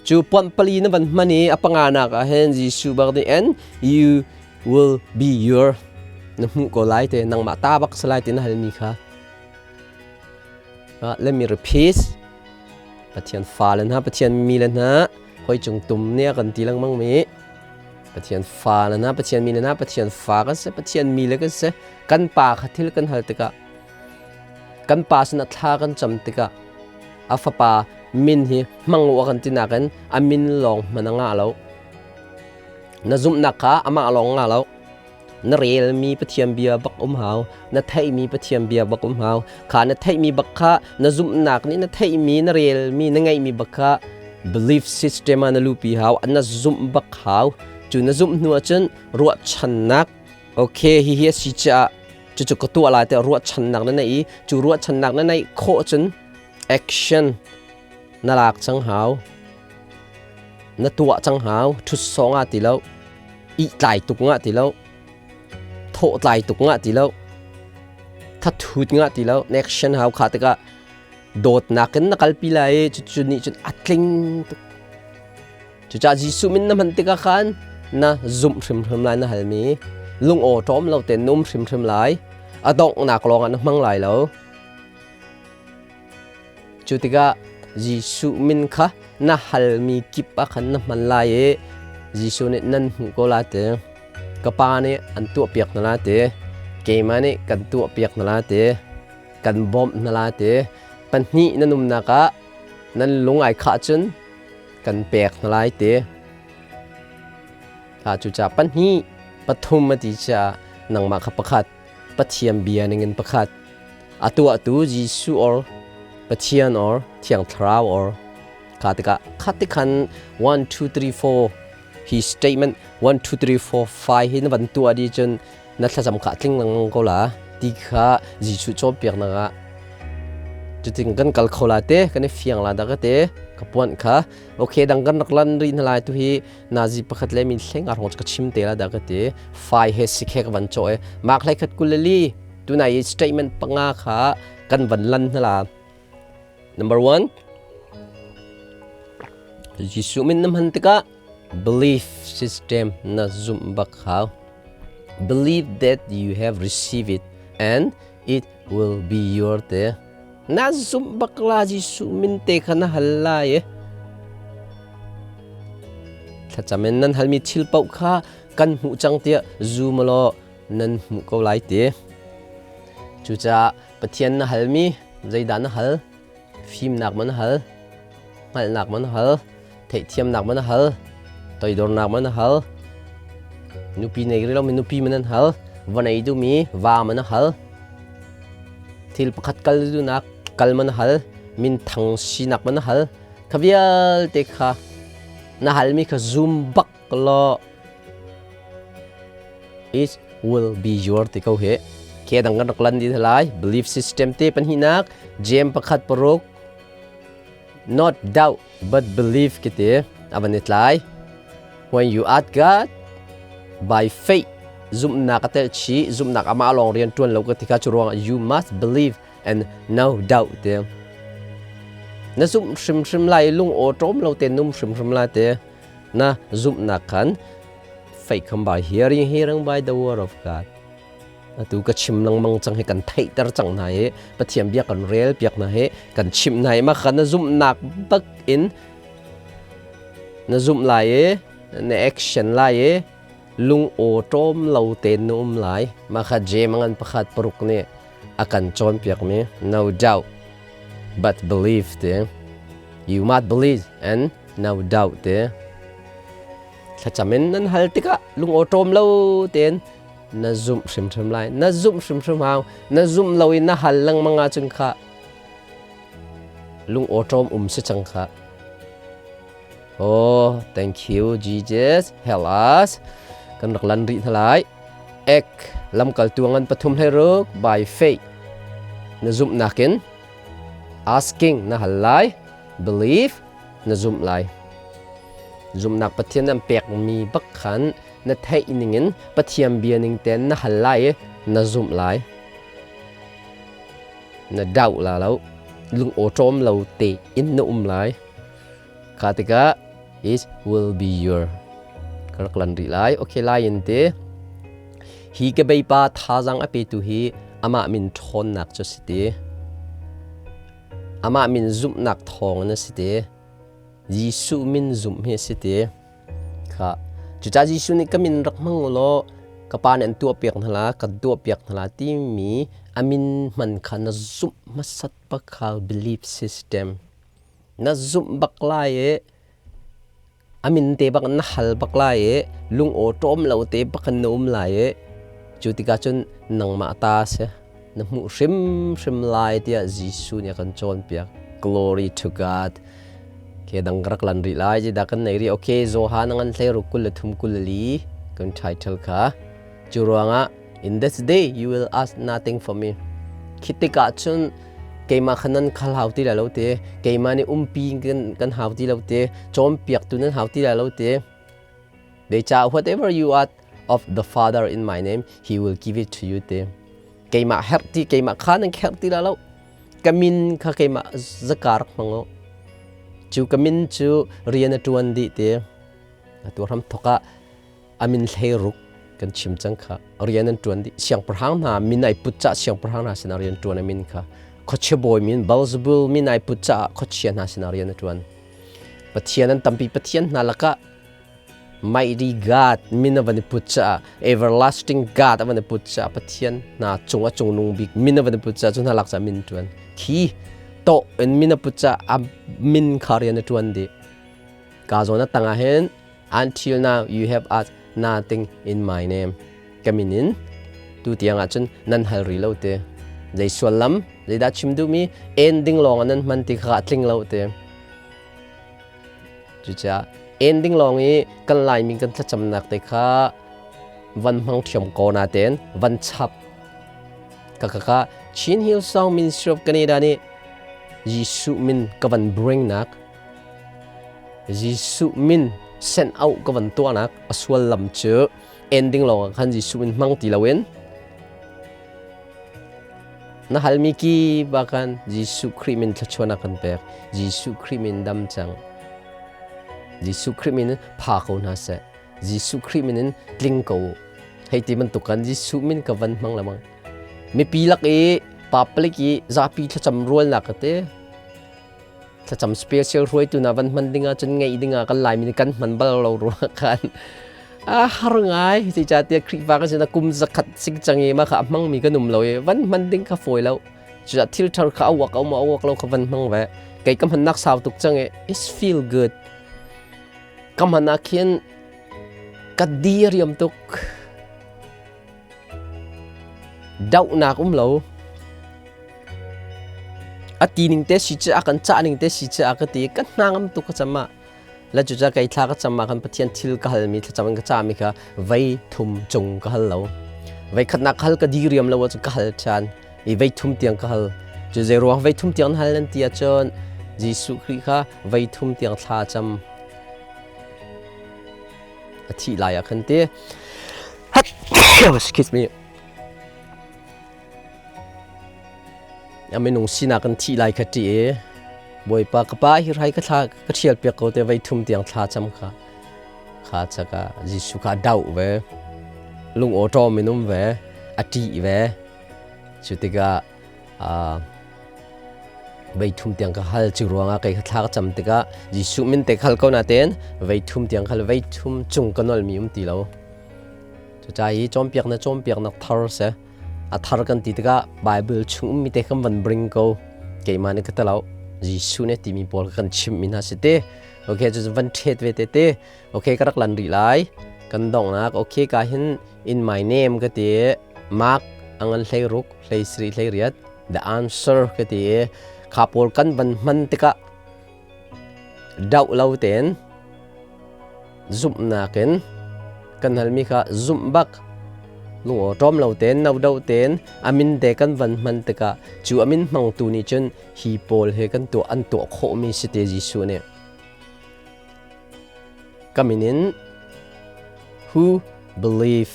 [SPEAKER 1] Cu puan pali na van hman i a panganak ah hin Jesuh bak nih and you will be your na hmuh ko lai te nangmah ta bak si lai ti na halmi kha. Let me repeat. Pathian fa le hna, Pathian mi le hna, hoi cung tum nih a kan ti lengmang mi. Pathian fa le hna, Pathian mi le hna, Pathian fa kan si, Pathian mi le kan si. Kan pa kha thil kan hal tikah, kan pa sinah thla kan cam tikah, a fapa min hi hmang u a kan ti nakin a min lawng hman a ngah lo. Na zumhnak kha amah lawng ngah lo. Na relmi Pathian bia bak um hau. Na theihmi Pathian bia bak um hau. Kha na theihmi bak kha na zumhnak nih na theihmi, na relmi, na ngeihmi bak kha belief system ah na lupi hau. Na zumh bak hau. Cu na zumh hnu ahcun ruahchannak okay hihi a si caah cucu ka tuah lai tiah ruahchannak na neih i cu ruahchannak na neih khawh cun action na lak cang hau. Na tuah cang hau. Ṭhut sawh ngah ti lo. Ihtlai tuk ngah ti lo. Thawhtlai tuk ngah ti lo. Thathut ngah ti lo. Na action hau kha tikah dawtnak in na kalpi lai i cucu nih cun a tling tuk. Cucaah Jesuh min na hman tikah khan na zumh hrimhrim lai na halmi. Lung aw ṭawm lo tein na um hrimhrim lai. A donghnak lawngah na hmang lai lo. Cu tikah Jesuh min kha na halmi kip ah khan na hman lai i Jesuh nih nan hmuh ko lai ti. Ka Pa nih an tuahpiak hna lai ti. Keimah nih kan tuahpiak hna lai ti. Kan bawmh hna lai ti. Pahnih nan umnak ah nan lung ai khah cun kan pek hna lai ti. Cucaah pahnih, pathum a ti caah nangmah kha pakhat, Pathian bia ningin pakhat, a tuahtu Jesuh or Pathian or Thiang Thlarau or kha tikah kha tikhan 1 2 3 4 hi statement 1 2 3 4 5 hi na van tuah dih cun na thlacam kha tling lengmang ko la ti kha Jesuh cawnpiaknak ah cutin kan kal kho la te kan i fiang la dah ka te ka puanh kha okay dang kan rak lan rih hna lai tu hi nazi pakhat le min hleng ar hong ka chim te la dah ka ti fai he sikhe ka van chaw e mak hlei khat kul le li tunai i statement panga kha kan van lan hna la. Number 1, Jesuh min na hman tikah belief system na zumh bak hau. Believe that you have received it and it will be your te. Na zumh bak la Jesuh min te kha na hal lai. Thlacam in nan halmi thil paoh kha kan hmuh cang tiah zum law nan hmuh ko lai ti. Cucaah Pathian na halmi zeidah na hal? Fimnak ma na hal? Hngalhnak ma na hal? Theihthiamnak ma na hal? Toidornak ma na hal? Nupi nei rih lomi nupi ma nan hal? Va nei duhmi va ma na hal? Thil pakhat kal duhnak kal ma na hal? Minthang sinak ma na hal? Kha vialte kha na halmi kha zum bak law it will be your ti ko he ke dang kan rak lan di lai. Belief system te pahnihnak, James 1:6, not doubt but believe kiti avan i tlai. When you ask God by faith, zumhnak a tel chi. Zumhnak amah lawng rian tuan lo ka tika cu ruangah you must believe and no doubt te. Na zumh hrimhrim lai, lung aw ṭawm lo te num hrimhrim lai te. Na zumhnak khan faith come by hearing, hearing by the word of God. Atu ka chim lengmang cang hi, kan theihter cang hna hi, Pathian bia kan rel piak hna hi, kan chimh hna hi. Mah kha na zumhnak bak in na zumh lai i na action lai i lung aw ṭawm lo tein na um lai. Mah kha Jeim ngan 1:6 nih a kan cawnpiakmi, no doubt but believe te. You must believe and no doubt te. Thlacam in nan hal tikah lung aw ṭawm lo tein na zumh hrimhrim lai. Na zumh hrimhrim hau. Na zumh lo in na hal lengmang ahcun kha lung aw ṭawm um si cang kha. Oh, thank you Jesus, help us. Kan rak lan rih hna lai. Ek lamkaltu ngan 3:16, by faith, na zumhnak in asking na hal lai, believe na zumh lai. Zumhnak Pathian an pekmi bak khan na theih ningin Pathian bia ning tein na hal lai i na zumh lai. Na doubt la lo, lung awṭawm lo te in na um lai. Kha tikah it will be your ka rak lan rih lai. Okay, lai in te. Hi ka beipa thazaang a petu hi amah min ṭhawnnak cu si te. Amah min zumhnak thawng in a si te. Jesuh min zumh hi a si te. Kha. Cucaah Jesuh nih ka min rak hmang u law ka pa nih an tuahpiak hna la, ka tuahpiak hna la timi a min hman kha na zumh hmasat bak belief system. Na zumh bak lai i a min te bak na hal bak lai i lung aw ṭawm lo te bak in na um lai i cu tikah cun nangmah ta a si. Na hmuh hrimhrim lai tiah Jesuh nih a kan cawnpiak. Glory to God. Okay, dang rak lan rih lai. Zeidah kan nei rih? Okay, Johan a ngan hlei ruk 23 24 kan title kha. Cu ruangah in this day you will ask nothing for me. Khi tikah cun keimah kha nan khal hau ti lai lo te, keimah nih umpi kan hau ti lo te, cawnpiaktu nan hau ti lai lo te. Zeicah whatever you ask of the Father in my name, he will give it to you te. Keimah herh ti, keimah kha nan kherh ti lai lo. Ka min kha keimah zaka rak hmang u. Cu ka min cu rian a ṭuan dih te. Atu hram thok ah a min hlei ruk kan chim cang kha. Rian an ṭuan dih. Siangpahrang hna min ai put cah siangpahrang hna sinah rian ṭuan a min kha. Khuachia bawi min Beelzebul min ai put caah khuachia hna sinah rian a ṭuan. Pathian an tampi Pathian hna lakah Mighty God min a van i put caah Everlasting God a van i put caah Pathian hna cung a cungnung bik min a van i put caah cu hna lak caah min ṭuan. Khi tawh in min a put caah a min kha rian a ṭuan dih. Ka zawn a tangah hin until now you have asked nothing in my name. Ka min in tu tiang ah cun nan hal rih lo te. Zei suallam, zeidah chim duhmi ending lawng ah nan hman ti kha a tling lo te. Cucaah ending lawng i kan Laimi kan thlacamnak te kha van hmang thiam ko natein van chap. Ka ka ka Chin Hill Song Ministry of Canada nih Jesuh min ka van bring nak Jesuh min send out ka van tuahnak a suallam cu ending lawng ah khan Jesuh min hmang ti loin Na halmi kip ah khan Jesuh Khrih min thluachuahnak kan pek. Jesuh Khrih min dam cang. Jesuh Khrih min in pha ko hna seh. Jesuh Khrih min in tling ko u. Hei ti bantuk kan Jesuh min ka van hmang lemang. Mipi lak i public i zapi thlacam rualnak ka te. Thlacam special hruaitu na van hman ding ah cun ngeih ding ah kan Laimi nih kan hman bal lo ruang khan a har ngai. Zeicahtiah Khrihfa kan si na kum zakhat sing cang i mah kha a hmangmi kan um lo i van hman ding kha fawi lo. Cucaah thil thar kha a uak a um a uak lo kha van hmang ve. Kei ka hmannak sau tuk cang i it's feel good. Ka hman ah khin ka diriam tuk. Dohnak um lo. A ti ning te si cu a kan cah ning te si cu a ka ti ka hna ngam tuk ka cam ah la cu ca kei thla ka cam ah khan Pathian thil ka halmi thlacam in ka cami kha vei thum cung ka hal lo. Vei khatnak hal ka diriam lo ahcun ka hal ṭhan i vei thum tiang ka hal. Cu zei ruang vei thum tiang na hal nan ti ahcun Jesuh Khrih kha vei thum tiang thla cam a thih lai ah khan ti. Excuse me. A minung sinak kan thih lai kha ṭih i Bawipa ka pa hi rai ka thla ka ṭhial piak ko te vei thum tiang thla cam kha kha chaka Jesuh kha a doh ve lung aw ṭawm in um ve a ṭih ve cu tikah vei thum tiang ka hal cu ruangah kei kha thla ka cam tikah Jesuh min te khal ko natein vei thum tiang khal vei thum cung ka nolmi um ti lo Cucaah hi cawnpiaknak cawnpiaknak thar si. A thar kan ti tikah Bible chung ummi te kan van bring ko. Keimah nih ka ti lo. Jesuh nih timi pawl kan chimhmi hna si te. Okay, cu van ṭhet ve te te. Okay, ka rak lan rih lai. Kan donghnak okay ka hin in my name ka ti. Mark angan hlei ruk, hlei sri, hlei riat. The answer ka ti. Kha pawl kan van hman tikah doh lo tein zumhnak in kan halmi kha zumh bak lungawṭawm lo tein no do tein a min te kan van hman tikah cu a min hmangtu nih cun hi pawl he kan tuah an tuah khawhmi si te Jesuh nih ka min in who believe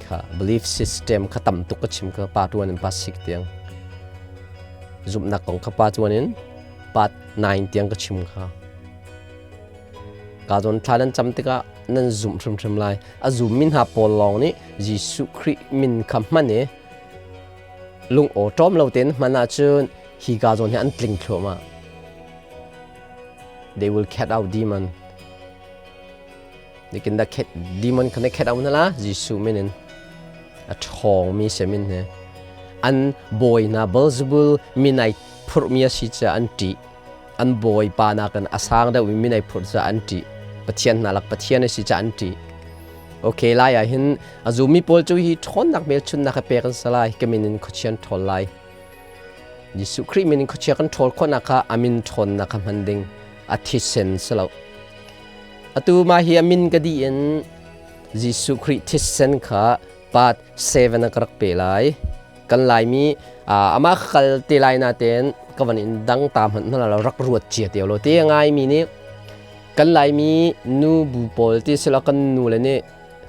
[SPEAKER 1] kha belief system kha tam tuk ka chim kha pa tuan in pa sik tiang zumhnak kong kha pa tuan in part 9 tiang ka chim kha Ka zawn thla nan cam tikah nan zumh hrimhrim lai. A zummi hna pawl lawng nih Jesuh Khrih min kha hman i lung awṭawm lo tein hman ahcun hi ka zawn hi an tling thluahmah. They will cat out demon. Nikin da khet demon kha na khet au na la Jesuh min in a ṭhawngmi si min he an bawi hna Beelzebul min ai phurhmi a si caah an ṭih. An bawipa nakin a sang deuhmi min ai phurh caah an ṭih. Pathian hna lak Pathian a si caah an ṭih. Okay, lai ah hin a zummi pawl cu hi ṭhawnnak hmelchunhnak he pek an si lai. Ka min in khuachia an ṭhawl lai. Jesuh Khrih min in khuachia kan ṭhawl khawhnak kha a min ṭhawnnak kha hman ding a thisen si lo. Atu mah hi a min ka dih in Jesuh Khrih thisen kha part 7 ah ka rak pe lai. Kan Laimi amah kal te lai natein ka van in dang ta hmanh hna lo rak ruat cia te lo te ngaimi nih kan Laimi nu bu pawl ti silo kan nu le nih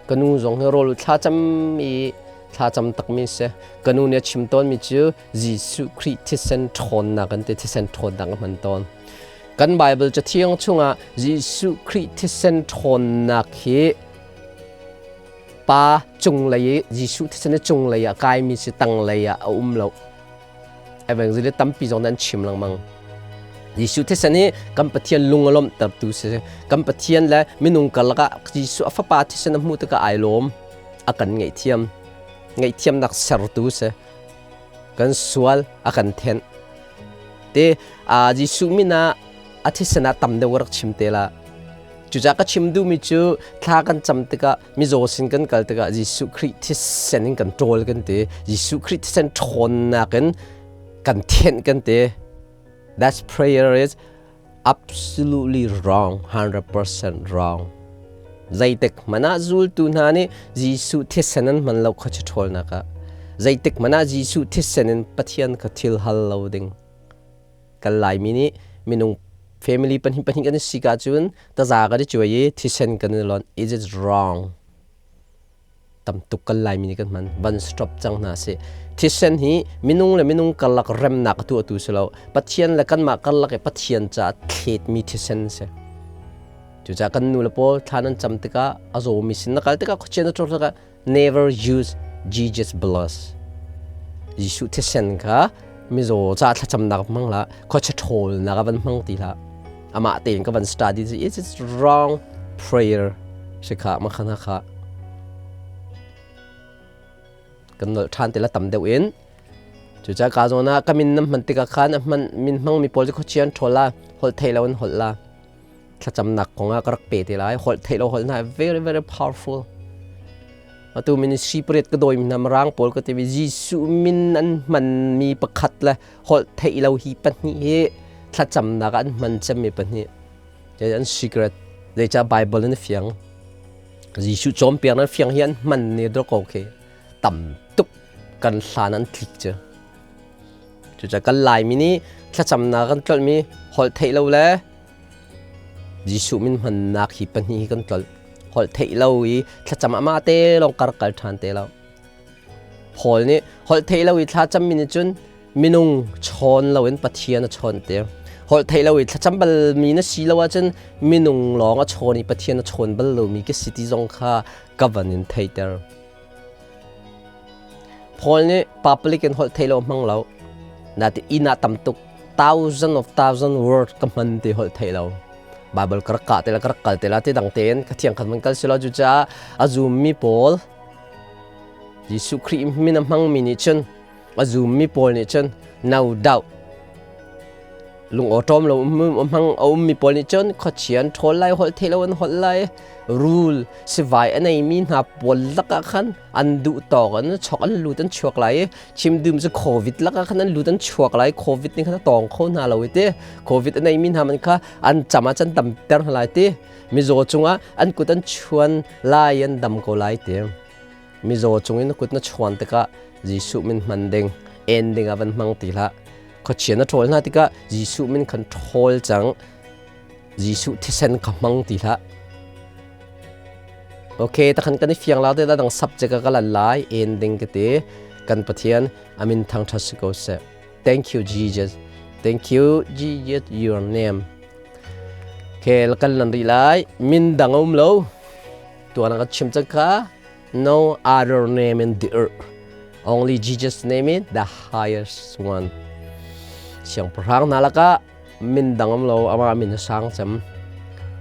[SPEAKER 1] ka nu zong hi rawl thla cam i thla cam takmi si. Ka nu nih a chim tawnmi cu Jesuh Khrih thisen ṭhawnnak an ti, thisen ṭhawnnak a hman tawn. Kan Bible cathiang chungah Jesuh Khrih thisen ṭhawnnak hi pa cunglei i Jesuh thisen hi cunglei ah kaimi si, tanglei ah a um lo. Evangelist tampi zong nan chim lengmang. Jesuh thisen hi kan Pathian lung a lawmhtertu si. Kan Pathian le minung karlak ah Jesuh a fapa thisen a hmuh tikah ai lawm. A kan ngaihthiam. Ngaihthiamnak sertu si. Kan sual a kan thenh. Te Jesuh min ah a thisen ah tam deuh rak chim te la. Cucaah ka chim duhmi cu thla kan cam tikah mizaw sin kan kal tikah Jesuh Khrih thisen in kan ṭawl kan ti. Jesuh Khrih thisen ṭhawnnak in kan thenh kan ti. That prayer is absolutely wrong, 100% wrong. Zeitik hmanh ah zultu hna nih Jesuh thisen an hman lo kha ṭhawlnak ah. Zeitik hmanh ah Jesuh thisen in Pathian kha thil hal lo ding. Kan Laimi nih minung family pahnih pahnih kan si ka cun taza kan i cuai i thisen kan i lonh. Is it wrong? Tam tuk kan Laimi nih kan hman. Van stop cang hna sih. Thisen hi minung le minung karlak remnak a tuahtu si lo. Pathian le kanmah karlak i Pathian caah thletmi thisen si. Cucaah kan nu le pawl thla nan cam tikah a zawmi sin na kal tikah khuachia na ṭol tikah never use Jesus blood. Jesuh thisen kha mizaw ca thlacamnak hmang hlah, khuachia ṭhawlnak ah van hmang ti hlah. Amah tein ka van study it is wrong prayer si kha ma kha kha kan nolh ṭhan te la tam deuh in. Cucaah ka zawn ah ka min nan hman tikah khan a hman min hmangmi pawl cu khuachia an ṭhawl la, holh thei lo an holh la. Thlacamnak kong ah ka rak pe te lai. Holh theih lo holh hna very very powerful. Atu ministry pariat ka dawi mi hna Mirang pawl ka ti mi Jesuh min an hmanmi pakhat le holh theih lo hi pahnih hi thlacamnak ah an hman cemmi pahnih. An secret. Zeicah Bible in a fiang. Jesuh cawnpiak nan fiang hi an hman ni dawk ko khi tam tuk kan hlan an tlik cu. Cucaah kan Laimi nih thlacamnak kan tlolhmi holh theih lo le Jesuh min hmannak hi pahnih hi kan tlolh. Holh theih lo i thlacam amah te lawng kar kal ṭhan te lo. Paul nih holh theih lo i thlacam mi nih cun minung chawn loin Pathian a chawn te. Holh theih lo i thlacam balmi na si lo ahcun minung lawng a chawn i Pathian a chawn bal lomi ka si ti zong kha ka van in theihter. Paul nih public in holh theih lo hmang lo. Natin inn ah tam tuk thousand of thousand word ka hman ti holh theih lo. Bible ka rak kah te la ka rak kal te la ti dang tein ka thiang khat man kal si lo cucaah a zummi pawl Jesuh Khrih min a hmangmi nih cun a zummi pawl nih cun no doubt lung awṭawm lo hmang a ummi pawl nih cun khuachia an ṭhawl lai, holh theih lo an holh lai, rul sivai a neimi hna pawl lakah khan an duh tawk an chok an lut an chuak lai i chim dum cu COVID lakah khan an lut an chuak lai. COVID nih khan a tawng kho hna lo i ti COVID a neimi hna man kha an cam ah can damter hna lai ti mizaw cungah an kut an chuan lai an dam ko lai ti mizaw cungin kut na chuan tikah Jesuh min hman ding en ding ah van hmang ti hlah. Khuachia na ṭhawl hna tikah Jesuh min khan ṭhawl cang. Jesuh thisen kha hmang ti hlah. Okay, takhan kan i fiang la te da dang subject ka lan lai ending ka ti. Kan Pathian amin thangṭhat si ko seh. Thank you Jesus. Thank you Jesus your name. Okay, kan lan rih lai. Min dang um lo. Tuan ka chim cang kha. No other name in the earth. Only Jesus name is the highest one. Siangpahrang hna lakah min dang um lo, amah min a sang cem.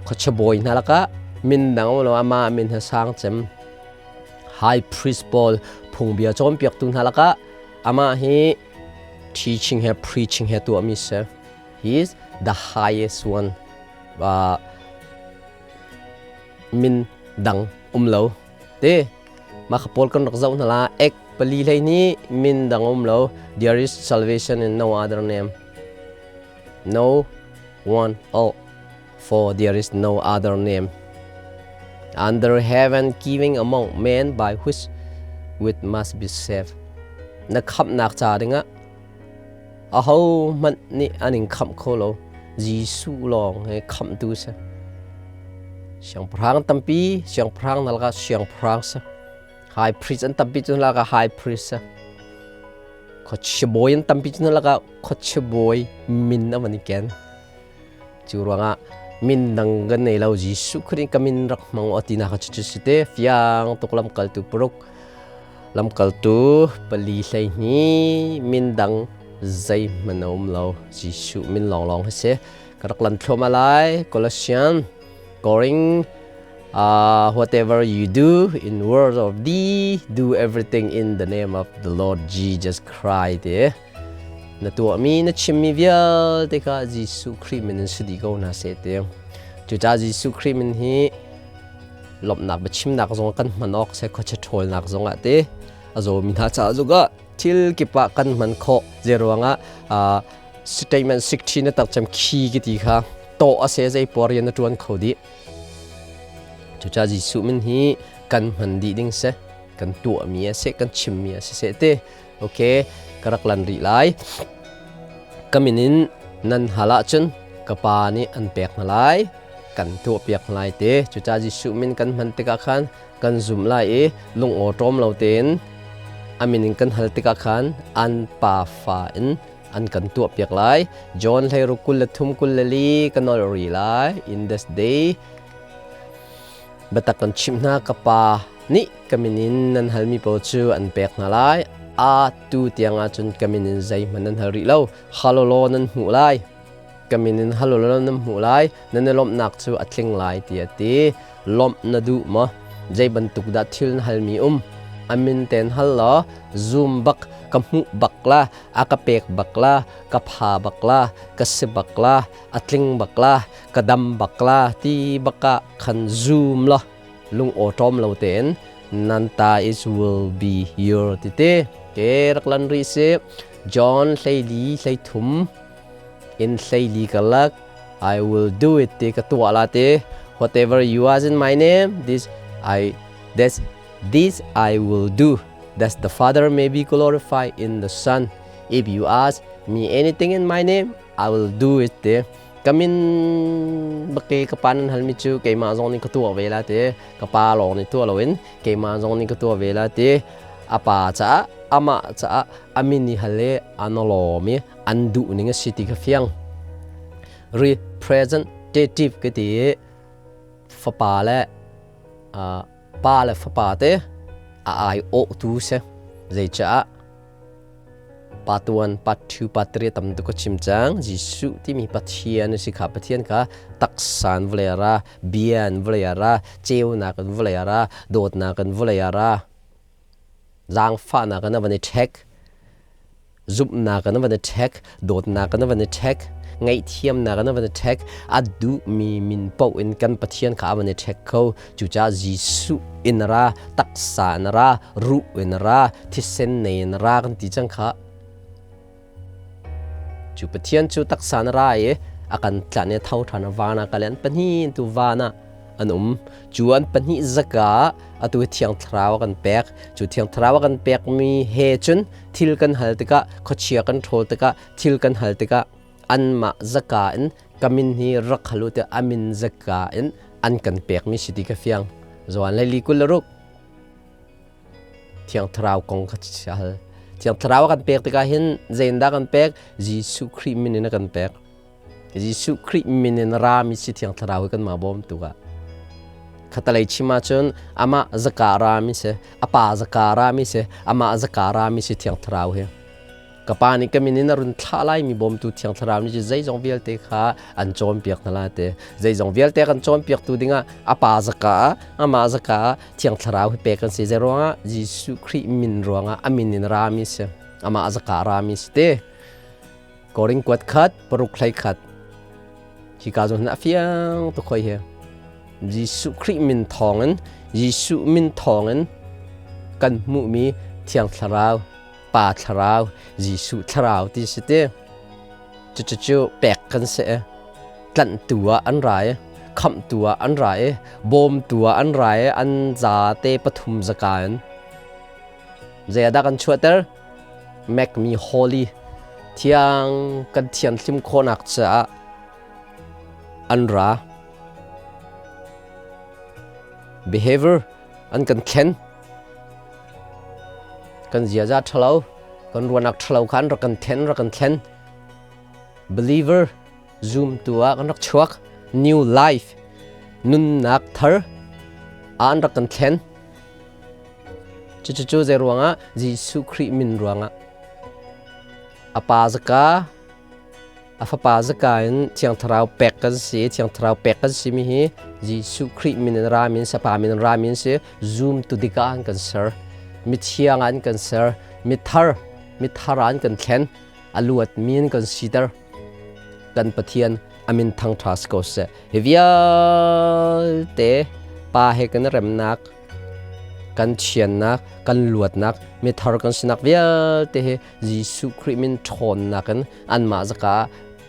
[SPEAKER 1] Khuachia bawi hna lakah Min dang um lo, amah min he sang cem. High priest pawl phungbia cawnpiaktu hna lakah amah hi teaching he preaching he tuahmi si. He is the highest one. Min dang um lo. Te mah kha pawl kan rak zoh hna la. Ek pali hlei ni min dang um lo. There is salvation in no other name. No one else. For there is no other name under heaven giving among men by which we must be saved. Na khamhnak ca dingah aho hmanh nih an in khamh kho lo. Jesuh lawng he khamhtu si. Siangpahrang tampi, siangpahrang na lakah siangpahrang si. High priest an tampi cu lakah high priest si. Khuachia bawi an tampi cu lakah khuachia bawi min a van i ken. Cu ruangah min dang kan nei lo. Jesuh Khrih ka min rak hmang o ti na kha cu si te fiang tuk. Lamkaltu paruk, lamkaltu pali 12, min dang zeihmanh a um lo, Jesuh min lawnglawng hi si. Ka rak lan thluahmah lai. Colossian Coring, whatever you do in word or deed, do everything in the name of the Lord Jesus Christ. Te na tuahmi, na chimmi vialte kha Jesuh Khrih min in si dih ko hna seh te. Cucaah Jesuh Khrih min hi lawmhnak biachimnak zong kan hman awk se, khuachia ṭhawlnak zong ah te, a zawmi hna caah zongah, thil kip ah kan hman khawh. Zeiruangah statement 16 na tak cem khi ki ti kha tawh a se, zei puar rian na ṭuan kho dih. Cucaah Jesuh min hi kan hman dih ding se, kan tuahmi a si, kan chimmi a si seh te. Okay, ka rak lan rih lai. Ka min in nan hal ahcun ka Pa nih an pek hna lai, kan tuahpiak hna lai te. Cucaah Jesuh min kan hman tikah khan kan zumh lai i lung awṭawm lo tein a min in kan hal tikah khan an pa fa in an kan tuahpiak lai. John 16 23 24 ka nolh rih lai. In this day, biatak kan chimh hna, ka Pa nih ka min in nan halmi paoh cu an pek hna lai. A tu tiang ah cun ka min in zeihmanh nan hal rih lo. Halolaw nan hmuh lai, ka min in halolaw nan hmuh lai, nan i lawmhnak cu a tling lai, tiah a ti. Lawmh na duh maw? Zei bantuk dah thil na halmi um, a min ten hal law zum bak, ka hmuh bak la, a ka pek bak la, ka pha bak la, ka si bak la, a tling bak la, ka dam bak la ti bakah khan zum law lung awṭawm lo tein nan ta is will be your ti te ke rak lan rih si. John 14 13 in 14 karlak, I will do it ti, ka tuah la ti. Whatever you ask in my name, this I will do, that the Father may be glorified in the Son. If you ask me anything in my name, I will do it ti. Ka min bake ka pa nan halmi cu keimah zong nih ka tuah ve la ti. Ka pa lawng nih tuah loin keimah zong nih ka tuah ve la ti. A pa caah, amah caah a min i hal i an lawm i an duh ning a si ti kha fiang. Representative ka ti i fapa le pa le fapa te a ai awhtu si. Zeicaah part 1, part 2, part 3 tam tuk ka chim cang. Jesuh timi Pathian a si kha, Pathian kha taksa in vawlei a ra, bia in vawlei a ra, ceunak in vawlei a ra, dawtnak in vawlei a ra, zaangfahnak in a van i ṭhek, zumhnak in a van i ṭhek, dawtnak in a van i ṭhek, ngaihthiamnak in a van i ṭhek, a duhmi min paoh in kan Pathian kha a van i ṭhek kho. Cucaah Jesuh in a ra, taksa in a ra, ruh in a ra, thisen nei in a ra kan ti cang kha. Cu Pathian cu taksa in a ra i a kan tlanh i tho ṭhan, van ah kal i an pahnih tu van ah an um. Cu an pahnih zaka atu Thiang Thlarau a kan pek. Cu Thiang Thlarau a kan pekmi he cun thil kan hal tikah, khuachia kan ṭhawl tikah, thil kan hal tikah anmah zaka in ka min hi rak hal u tiah a min zaka in an kan pekmi si ti ka fiang. Johan 24, Thiang Thlarau kong kha hal. Thiang Thlarau a kan pek tikah hin zeitindah kan pek? Jesuh Khrih min in a kan pek. Jesuh Khrih min in rami si Thiang Thlarau hi kanmah bawmtu ah. Khatalei chim ahcun amah zaka rami si, a pa zaka rami si, amah zaka rami si Thiang Thlarau hi. Ka Pa nih ka min in a run thlah lai mi bawmtu Thiang Thlarau nih zeizong vialte kha an cawnpiak hna lai te. Zeizong vialte kan cawnpiaktu dingah a Pa zaka ah, amah zaka ah Thiang Thlarau hi pek kan si. Zei ruangah? Jesuh Khrih min ruangah a min in rami si. Amah zaka rami si te. Korin kuat khat, paruk hlei khat. Hi ka zawn a fiang tuk hoi hi. Jesuh Khrih min thawngin, Jesuh min thawngin kan hmuhmi Thiang Thlarau, Pa Thlarau, Jesuh Thlarau ti si ti. Cucu pek kan si. Tlanhtu ah an ra i, khamhtu ah an ra i, bawmtu ah an ra i, an zate pathum zaka in. Zeidah kan chuahter? Make me holy. Thiang kan thianhlim khawhnak caah an ra. Behavior an kan thlen. Kan ziaza ṭhalo, kan ruahnak ṭhalo kha an rak kan then, rak kan thlen. Believer zumtu ah kan rak chuak. New life, nunnak thar ah an rak kan thlen. Cucu zei ruangah? Jesuh Khrih min ruangah. A pa zaka, a fapa zaka in Thiang Thlarau pek kan si. Thiang Thlarau pek kan simi hi Jesuh Khrih min in rami in Sapa min in rami in si. Zumtu dik ah an kan ser. Mithiang ah an kan ser. Mithar, mithar ah an kan thlen. A luatmi in kan siter. Kan Pathian amin thangṭha si ko seh. Hi vialte pa he kan remnak, kan thiannak, kan luatnak, mithar kan sinak vialte hi Jesuh Khrih min ṭhawnnak in anmah zaka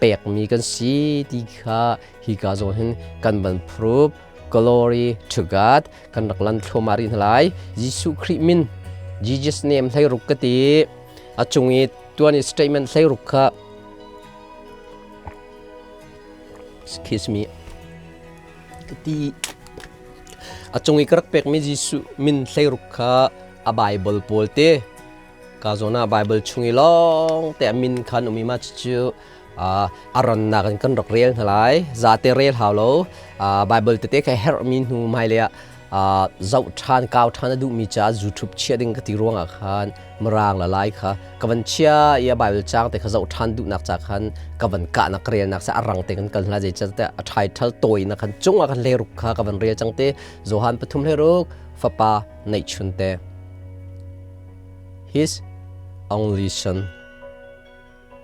[SPEAKER 1] pekmi kan si ti kha hika zawn hin kan van prove. Glory to God. Kan rak lan thluahmah rih hna lai. Jesuh Khrih min, Jesus name hleiruk ka ti. A cung i tuan i statement hleiruk kha excuse me ka ti. A cung i ka rak pekmi Jesuh min hleiruk kha a Bible pawl te ka zawn ah Bible chung i lawng te a min khan um i mah cucu a rannak in kan rak rel hna lai. Zate rel hau lo. Bible tete kha herhmi hnu hmailei ah zoh ṭhan kau ṭhan a duhmi caah YouTube chiah ding ka ti ruangah khan mirang la lai kha ka van chia i a Bible caang te kha zoh ṭhan duhnak ca khan ka van kahnak ka relnak sa a rang te kan kal hna. Zeicahtiah a title tawi na khan cungah khan hleiruk kha ka van rel cang te. Johan 3 hleiruk, fapa neihchun te, his only son.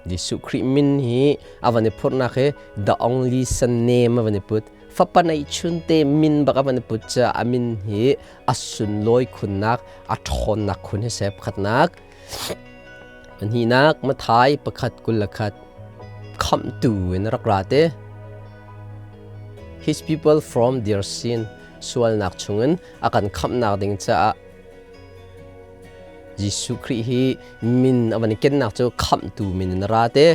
[SPEAKER 1] Jesuh Khrih min hi a van i phurhnak hi the only son name a van i put. Fapa neihchun te min bak a van i put caah a min hi a sunlawi khunnak, a ṭhawnnak khun hi seh pakhatnak. Pahnihnak, Mathai 1:21, khamhtu in rak ra te. His people from their sin, sualnak chungin a kan khamhnak ding caah Jesuh Khrih hi min a van i kennak cu khamhtu min in a ra te.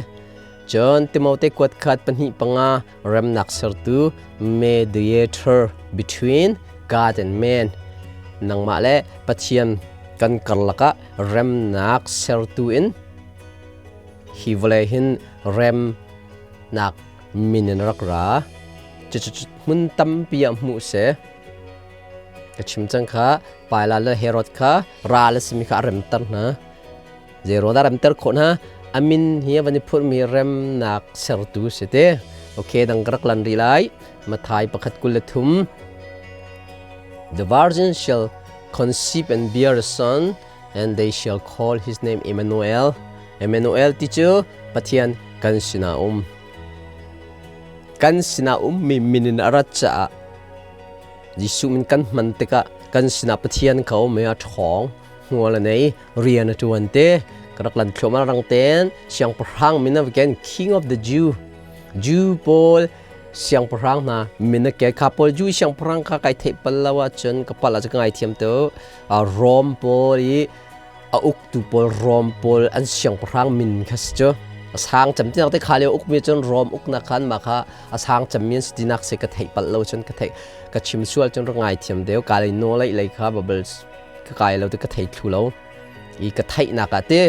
[SPEAKER 1] Cun Timote kuat khat 2:5, remnak sertu, mediator between God and man, nangmah le Pathian kan karlak ah remnak sertu in hi vawlei hin remnak min in rak ra. Cucu hmun tampi ah hmuh si. Ka chim cang kha, Pilate le Herod kha ral a simi kha a remter hna. Zei dah remter khawh hna? A min hi a van i phurhmi remnak sertu si te. Okay, dang ka rak lan rih lai. Matthai 1:23. The virgin shall conceive and bear a son, and they shall call his name Emmanuel. Emmanuel ti cu Pathian kan sinah um. Kan sinah ummi min in a rat caah Jesuh min kan hman tikah kan sinah Pathian kha um i a ṭhawng, hmual a nei, rian a ṭuan te. Ka rak lan thluahmah rang tein siangpahrang min a ken, King of the Jew. Jew pawl siangpahrang hna min a ken. Kha pawl Jew siangpahrang kha kai theih pal lo ahcun ka palh ahcun ka ngaithiam tu. Rom pawl i a uktu pawl, Rom pawl an siangpahrang min kha si cu. A sang cem tinak te kha lio ukmi cun Rom uknak khan mah kha a sang cemmi an si tinak si. Ka theih palh lo cun, ka theih ka chim sual cun rak ngaithiam deu. Ka lei no lei lei kha babal ka kai lo te, ka thei thlu lo i ka theihnak ah te.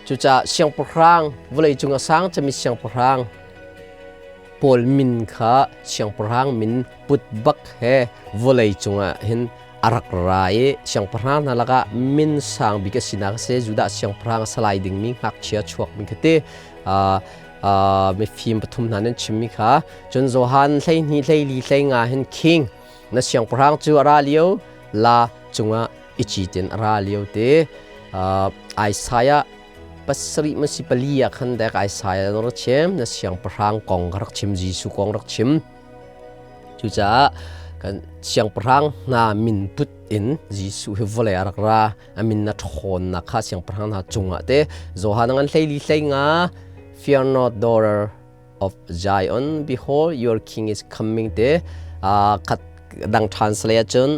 [SPEAKER 1] Cucaah siangpahrang, vawlei cung a sang cemmi siangpahrang pawl min kha siangpahrang min put bak he vawlei cungah hin a A rak ra i siangpahrang hna lakah min sang bik a sinak a si. Judah siangpahrang a salai dingmi ngakchia chuakmi kha ti mifim pathum hna nan chimmi kha. Cun Johan 12 14 15 hin king na siangpahrang cu a ra lio la cungah i citin a ra lio te. Isaiah 7 ma si 4 ah khan dek Isaiah na rak chim, na siangpahrang kong ka rak chim, Jesuh kong rak chim. Cucaah kan siangpahrang hna min put in Jesuh hi vawlei a rak ra. A min na ṭhawnnak kha siangpahrang hna cungah te. Johan ngan 14 15. "Fear not, daughter of Zion, behold, your king is coming" te. Khat dang translate ahcun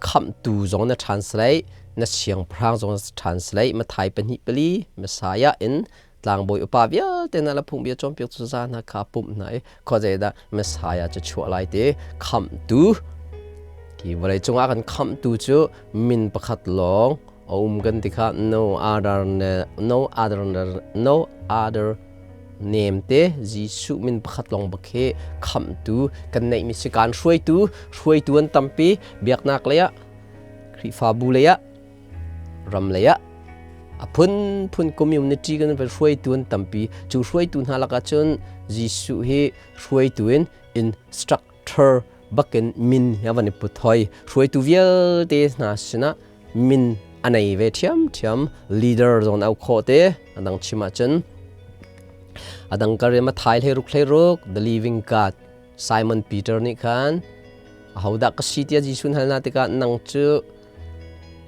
[SPEAKER 1] khamhtu zong na translate, na siangpahrang zong na translate. Matthai 2:4, Messiah in tlangbawi upa vialte hna le phungbia cawnpiak cu za hna kha pumh hna i khuazei dah Messiah cu chuah lai ti. Khamhtu hi vawlei cungah kan khamhtu cu min pakhat lawng a um kan ti kha, no other, no other, no other name te. Jesuh min pakhat lawng bak hi khamhtu kan neihmi si. Kan hruaitu an tampi, biaknak lei ah, Khrihfabu lei ah, ram lei ah, a phunphun community kan hruaitu an tampi. Cu hruaitu hna lakah cun Jesuh hi hruaitu in instructor bakin min hi a van i put hoi. Hruaitu vialte hna sinah min a nei ve ṭhiamṭhiam, leader zong au khawh te. A dang chim ahcun a dang kar ma thai 16 16, the living God. Simon Peter nih khan ahodah ka si tiah Jesuh hal na tikah, nang cu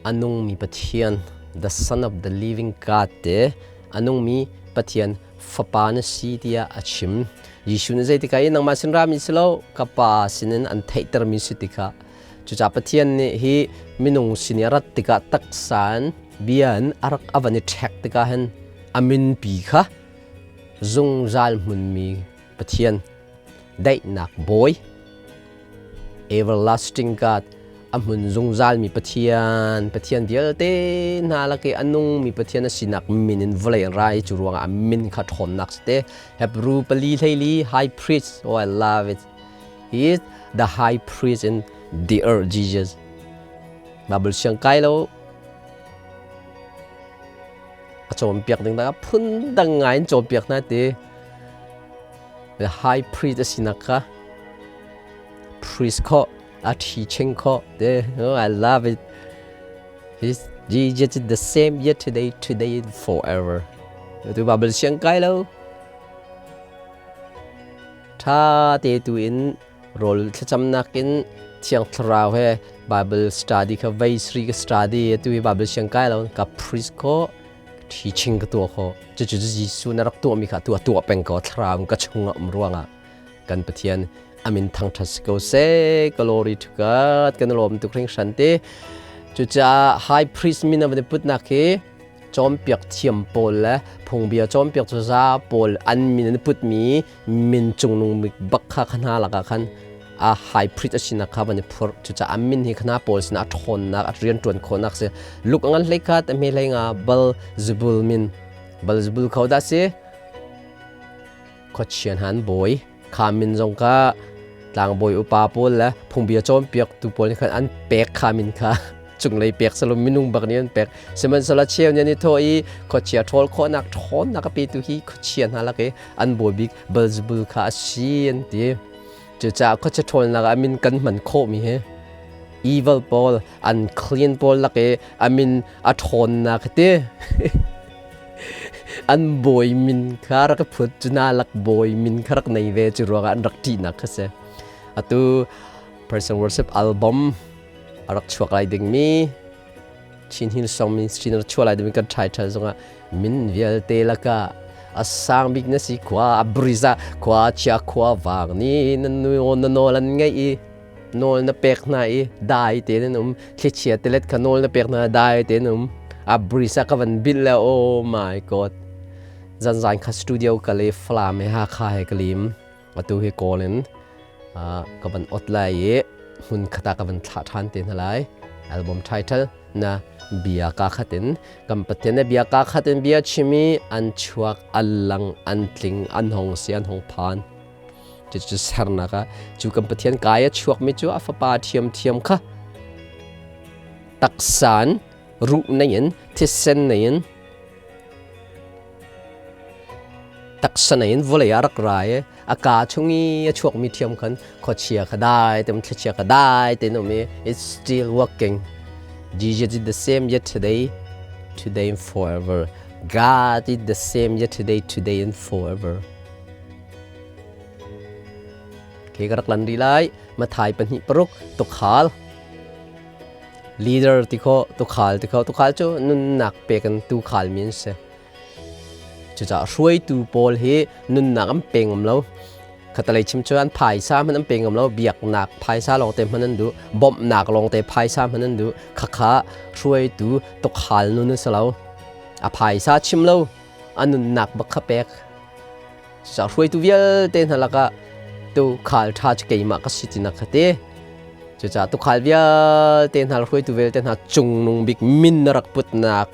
[SPEAKER 1] a nungmi Pathian, the son of the living God te, a nungmi Pathian fapa na si tiah a chim. Jesuh nih zeitikah i nangmah sin rami si lo, ka pa sinin an theihtermi si tikah. Cucaah Pathian nih hi minung sin i a rat tikah taksa in bia in a rak a van i ṭhek tikah hin a minpi kha zungzal hmunmi Pathian, daihnak bawi, everlasting God, a hmun zungzalmi Pathian, Pathian vialte hna lak i a nungmi Pathian a sinak min in vawlei an ra i cu ruangah a min kha ṭhawnnak si te. Hebrew 4:14, high priest. Oh, I love it. He is the high priest in the earth, Jesus. Bible siang kai lo, a cawnpiak ding dang phun dang ngai in cawnpiak hna ti. The high priest a sinak kha priest kho a teaching kho te. Oh, I love it. He's Jesus is the same yesterday, today and forever. Tu Bible siang kai lo, tha te tu in rawl thlacamnak in Thiang Thlarau he Bible study kha vei sri ka study. Tu hi Bible siang kai lo, ka priest kho teaching ka tuah kho. Cucu Jesuh na rak tuahmi kha tu a tuah peng ko thlarau ka chungah um ruangah. Kan Pathian amin thangṭhat si ko seh. Glory to God. Kan lawm tuk hringhran te. Cucaah high priest min a van i putnak hi cawnpiak thiam pawl le phungbia cawnpiak cu za pawl an min an putmi min cungnung bik bak kha hna lakah khan a high priest a sinak kha van i phurh. Cucaah an min hi khana pawl sinah a ṭhawnnak, a rianṭuan khawhnak si. Luk a ngan 11 a hme 15, Beelzebul min. Beelzebul kho dah si? Khuachian han bawi kha min zong kha tlangbawi upa pawl le phungbia cawnpiaktu pawl nih khan an pek. Kha min kha cunglei pek salo, minung bak nih an pek. Sihmanhsehlaw cheu nih an i thawh i khuachia ṭhawl khawhnak ṭhawnnak a petu hi khuachia hna lak i an bawi bik Beelzebul kha a si an ti. Cucaah khuachia ṭhawlnak ah a min kan hman khawhmi hi evil pawl, unclean pawl lak i a min a ṭhawnnak ti an bawi min kha rak i phut cu na lak bawi min kha rak nei ve. Cu ruangah an rak ṭihnak kha si. Atu Person Worship album a rak chuak lai dingmi, Chin Hill Song Ministry na chuah lai dingmi kan title zongah min vialte lakah a sang bik na si khua a briza khua chia khua vang ni na na nawl an ngeih i nawl na pek hna i dai te nan um, thlichia telet kha nawl na pek hna, dai te nan um. A brisa ka van bil le, oh my God, zanzan kha studio ka le Falam he Hakha he ka lim. Atu hi kawl in ka van ot lai i hmun khata ka van thlah ṭhan te hna lai. Album title na bia ka khat in, kan Pathian na bia ka khat in bia chimi an chuak, an lang, an tling, an hong si, an hong phan. Cucu sernak ah cu kan Pathian kai a chuakmi cu a fapa ṭhiamṭhiam kha taksan ruh nei in thisen nei in taksa nei in vawlei ah rak ra i a kaa chung i a chuakmi ṭhiam khan khuachia kha dai te thlichia kha dai tein um i it's still working. Jesus is the same yesterday, today and forever. God is the same yesterday, today and forever. Ke ka rak lan rih lai. Mathai pahnih paruk tukhal leader ti kho tukhal ti kho tukhal cu nunnak pek in tukhal mi an si. Cucaah hruaitu pawl hi nunnak an pe ngam lo. Khatalei chim cu an phaisa hmanh an pe ngam lo. Biaknak phaisa lawngte hman an duh. Bawmhnak lawngte phaisa hman an duh. Khakha hruaitu tukhal nun an si lo. A phaisa chim lo, a nunnak bak kha pek. Cucaah hruaitu vialte hna lakah tukhal ṭha cu keimah ka si tinak kha ti. Cucaah tukhal vialte hna le hruaitu vialte hna cungnung bik min na rak putnak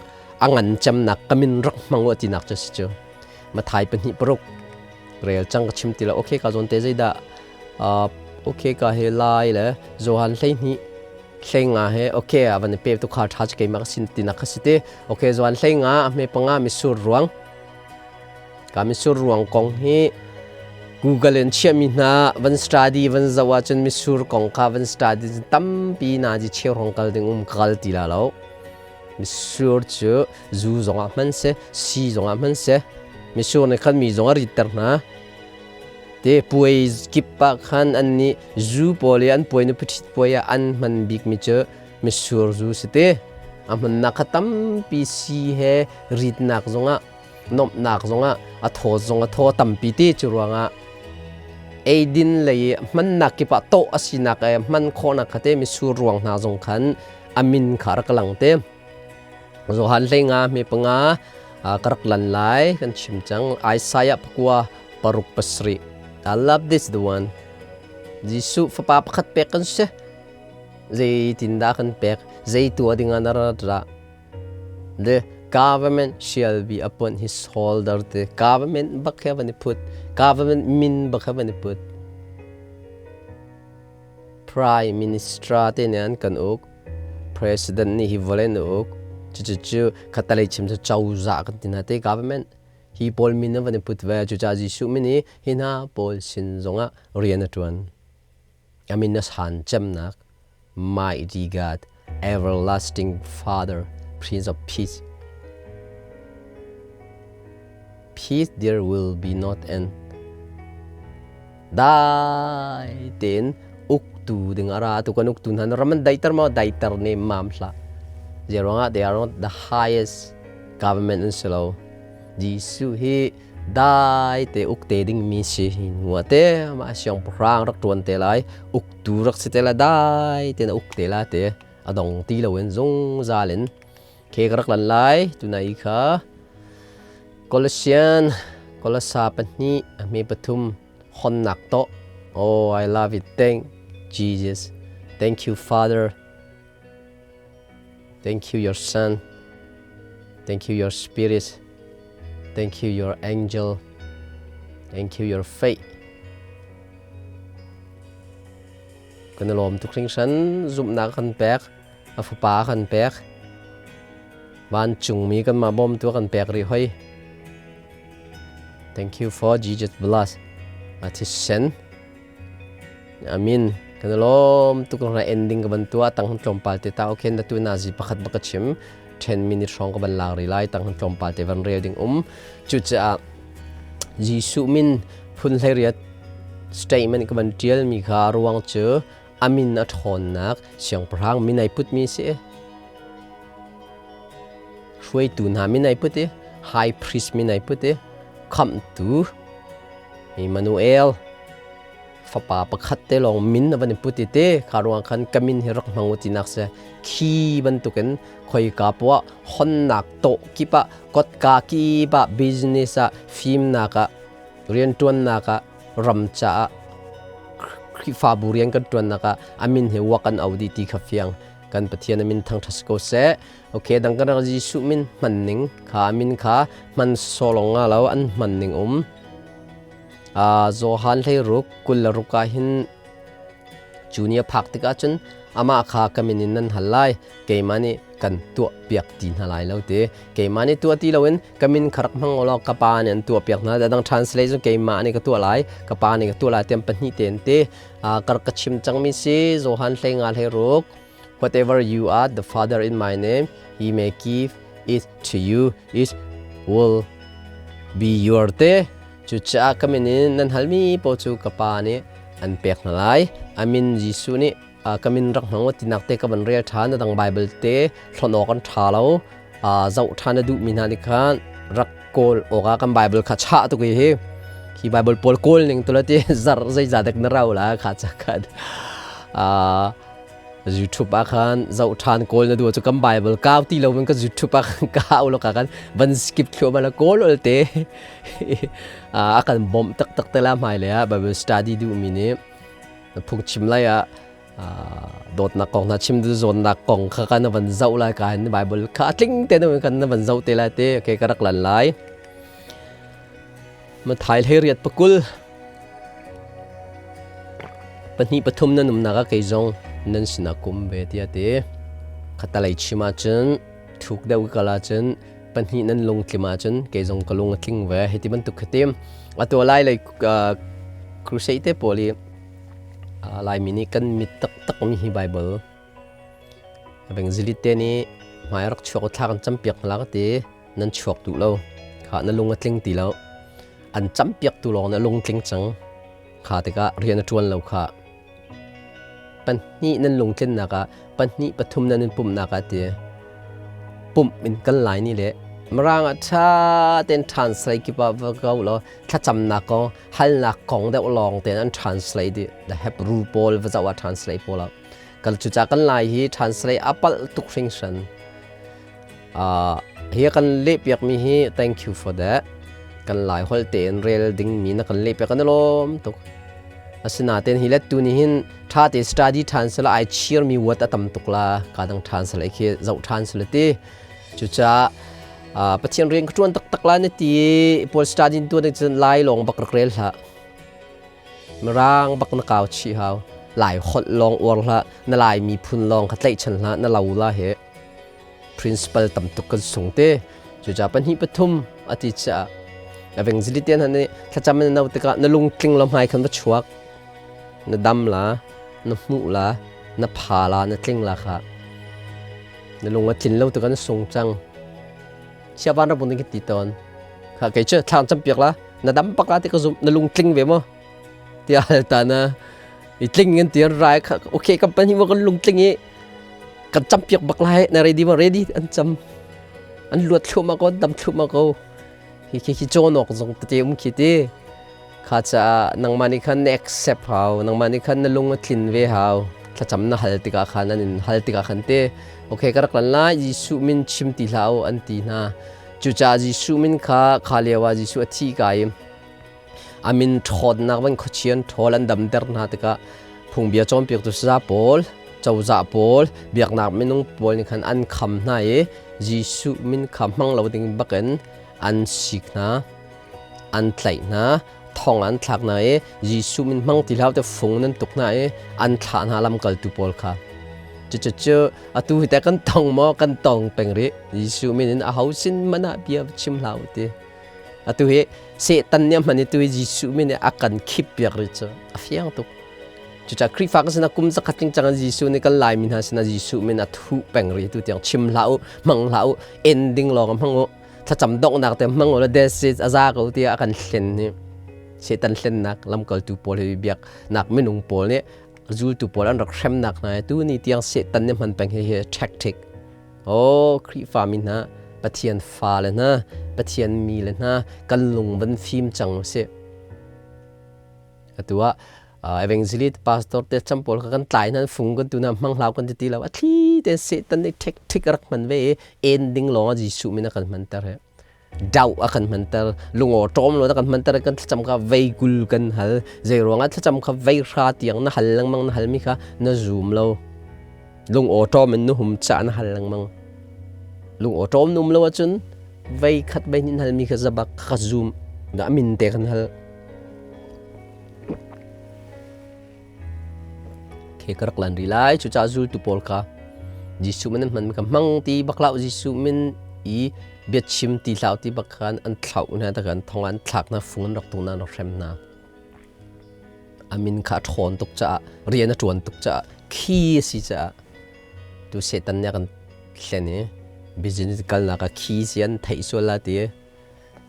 [SPEAKER 1] a ngan cemnak ka min rak hmang u tinak cu si cu. Mathai pahnih paruk rel cang ka chim ti lo. Okay ka zawn te zeidah okay ka he lai le Johan 12 hleinga he okay a van i pe tukhal ṭha cu keimah ka sin tinak kha si ti. Okay Johan 15 a hme panga misur ruang Ka misur ruang kong hi Google in chiahmi hna van study van zoh ahcun misur kong kha van study tampi nazi cheu hrawng kal ding um kal ti la lo. Misur cu zu zongah hman si, si zongah hman si. Misur nih khan mi zong a ritter hna. Te puai kip ah khan an nih zu pawl i an puai nu phithit puai ah an hman bikmi cu misur zu si te. A hmannak kha tampi si he ritnak zongah nuamhnak zongah a thaw zong a thaw tampi ti cu ruangah eidin lei i hmannak kip ah tawh a sinak e hman khawhnak kha te misur ruang hna zong khan a min kha rak lang te. Johan 15 me panga ka rak lan lai kan chim cang. Isaiah pakua paruk pasarih. I love this the one. Jesuh fapa pakhat pek kan si. Zeitindah kan pek? Zei tua ding ah na ra? The government shall be upon his shoulder te government bak he van i put, government min bak he van i put. Prime Minister te nih an kan uk, President nih hi vawlei an uk. Cucu khatalei chim cu cozah kan ti hna te, government hi pawl min an van i put ve. Cucaah Jesuh min i hi hna pawl sin zongah rian a ṭuan. A min a san cemnak Mighty God, Everlasting Father, Prince of Peace. Peace there will be not end. Dai tein uktu ding a ra tu kan uktu hna ram an daiter maw daiter ne mam hlah. Zeruangah they are not the highest government an si lo. Jesuh hi dai te uk te ding mi si hnu te mah siangpahrang rak ṭuan te lai, uktu rak si te lai, dai tein a uk te la te a dong ti loin zungzal in ke ka rak lan lai. Tunai kha Colossian Kolosa pahnih a hme pathum honnak to. Oh, I love it. Thank Jesus, thank you Father. Thank you your Son. Thank you your Spirit. Thank you your angel. Thank you your faith. Kan i lawm tuk hringhran. Zumhnak kan pek, a fapa kan pek, vancungmi kanmah bawmtu kan pek rih hoi. Thank you for Jesus blood. A thisen. Amin. Kan i lawm tuk na ending ka van tuah tang tlawmpal te ta okay na tu na zi pakhat bak ka chim 10 minute hrawng ka van lak ri lai tang tlawmpal te van rel ding um. Cucaah Jesuh min phun hleiriat statement ka van tial mi kha ruang cu amin a ṭhawnnak siangpahrang min ai put mi si, hruaitu hna min ai put i, high priest min ai put i, khamhtu Emmanuel fapa pakhat te lawng min na van i put i te kha ruang khan ka min hi rak hmang u tinak se khi bantukin khoika poah honnak tawh kip ah, kotka kip ah, business ah, fimnak ah, rianṭuannak ah, ram caah, Khrihfabu rian kan ṭuannak ah a min hi wa kan au dih ti kha fiang. Kan Pathian a min thangṭhat si ko seh. Okay, dang kan rak Jesuh min hman ning kha, a min kha hman solong nga lo an hman ning um. Johan hlei ruk kul le ruk ah hin cu ni a phak tikah cun amah kha ka min in nan hal lai, keimah nih kan tuah piak ti hna lai lo ti. Keimah nih tuah ti loin ka min kha rak hmang ulaw ka pa nih an tuah piak hna. Dang translate cu keimah nih ka tuah lai, ka pa nih ka tuah lai tiam pahnih tein ti. Ka rak ka chim cangmi si Johan hlei nga hlei ruk. Whatever you are the Father in my name, he may give it to you. It will be your te. Cucaah ka min in nan halmi paoh cu ka Pa nih an pek hna lai. A min Jesuh nih ka min rak hmang u tinak te ka van rel ṭhan. A dang Baibal te hlonh awk an ṭha lo. Zoh ṭhan a duhmi hna nih khan rak kawl awkah kan Baibal kha chah tuk hi. Hi Baibal pawl kawl ning tu la ti zar zeizah dek na rau la kha ca khan. YouTube ah khan zoh ṭhan kawl na duh cu kan Bible kau ti lo in ka YouTube ah khan kau lo ka kan van skip thluahmah la kawl ol te a kan bawmh taktak te la hmai le ah Bible study duh mi nih phungchim lai ah dawtnak kong hna chim zawnnak kong kha kan van zoh lai ka hin Bible kha tling te kan van zoh te lai te okay ka rak lan lai Mathai hlei riat pakul pahnih pathum nan umnak ah kei zong nan sinah kum ve tiah ti. Khatalei chim ahcun thuk deuh ka kal ahcun pahnih nan lungtlim ahcun kei zong ka lung a tling ve. Hiti bantuk kha tim. Atu lai lei crusade te pawl i Laimi nih kan mit taktak mi hi Bible Evangelist te nih hmai rak chuak thla kan campiak hna ka ti. Nan chuak duh lo. Kha na lung a tling ti lo. An campiak tu lawng na lung tling cang. Kha tikah rian a ṭuan lo kha. Pahnih nan lungtlinnak ah pahnih pathum nan in pumhnak ah ti pumh in kan lai ni le Mirang ah ṭha tein translate kip ah va ko law thlacamnak kong halnak kong deuh lawng tein an translate dih. The Hebrew pawl va zoh ah translate pawl ah kal cucaah kan lai hi translate a palh tuk hringhran. Hi kan lehpiakmi hi thank you for that. Kan Lai holh tein rel dingmi na kan lehpiak kan i lawm tuk. Asinain hi let tu nih hin ṭha te study ṭhan sela ai chirmi word a tam tuk la ka dang ṭhan sela khi zoh ṭhan sela ti. Cucaah Pathian rian ka ṭuan taktak la na ti pawl study tuan cun Lai lawng bak rak rel hlah. Mirang bak na kau chih hau. Lai holh lawng uar hlah. Na Lai miphun lawng kha tlaihchan hlah. Na lo la he. Principal tam tuk kan sung te. Cucaah pahnih pathum a ti caah evangelist te hna nih thlacam in no tikah na lungtling lo hmai khan va chuak. Na dam la, na hmuh la, na pha la, na tling la kha. Na lung a tlin lo tikah na sung cang. Siavan rak bun ti tawn. Kha kei cu thlang cam piak la, na dam pak la ti ka zum, na lungtling ve maw? Tiah hal ta na i tling in tian rai kha okay kan pahnih mo kan lungtling i kan campiak bak lai na ready ma ready an cam an luat thluahmah ko an dam thluahmah ko hi khi khi cawn awk zong tete um khi ti kha caah nangmah nih khan na accept hau nangmah nih khan na lung a tlin ve hau thlacam na hal tikah khan an in hal tikah khan te okay ka rak lan lai Jesuh min chim ti hlah u an ti hna cucaah Jesuh min kha kha lio ah Jesuh a thi ka i A min ṭhawnnak van khuachian ṭhawl an damter hna tikah phungbia cawnpiaktu saza pawl, cozah pawl, biaknak minung pawl nih khan an kham hna i Jesuh min kha hmang lo ding bakin an sik hna, an tlaih hna, thong an thlak hna i Jesuh min hmang ti hlah te fung nan tuk hna i an thlah hna lamkaltu pawl kha. Cucu atu hi teh kan tong maw kan tong peng rih. Jesuh min in aho sin hmanh ah bia chim hlah u ti. Atu hi Satan nih a hman i tu hi Jesuh min nih a kan khip piak rih cu a fiang tuk. Cucaah Khrihfa kan sinah kum zakhat tling cang Jesuh nih kan Laimi hna sinah Jesuh min a thuh peng rih tu tiang chim hlah u, hmang hlah u, ending lawng hmang u, thlacam donghnak te hmang u la that's it a za ko tiah a kan hlen hi. Satan hlennak lamkaltu pawl hi biaknak minung pawl nih zultu pawl an rak hremnak hna tu ni tiang Satan nih hman peng hi hi tactic. Aw Khrihfa mi hna, Pathian fale hna, Pathian mi le hna, kan lung van fim cang usih. Atu ah evangelist pastor te cam pawl kha kan tlai hna fung kan tu na hmang hlau kan ti ti lo a thli te Satan nih ṭhek ṭhik a rak hman ve i ending lawng ah Jesuh min a kan hmanter he dau a kan hmanter lungaw ṭawm lo na kan hmanter kan thlacam kha vei kul kan hal zei ruangah thlacam kha vei hra tiang na hal lengmang na halmi kha na zum lo lungaw ṭawm in na hum ca na hal lengmang lungaw ṭawm na um lo ahcun vei khat vei hnih na halmi kha zabak ka zum na min te kan hal. Ke ka rak lan rih lai. Cucaah zultu pawl kha Jesuh min an hmanmi kha hmang ti bak hlah u, Jesuh min i biachim ti hlah u ti bak khan an thlauh hna, takhan thong an thlak hna, fung an rak tung hna, an rak hrem hna. A min kha a ṭhawn tuk caah, rian a ṭuan tuk caah, khi a si caah tu Satan nih a kan hlen i business kalnak ah khi si an theih sual la ti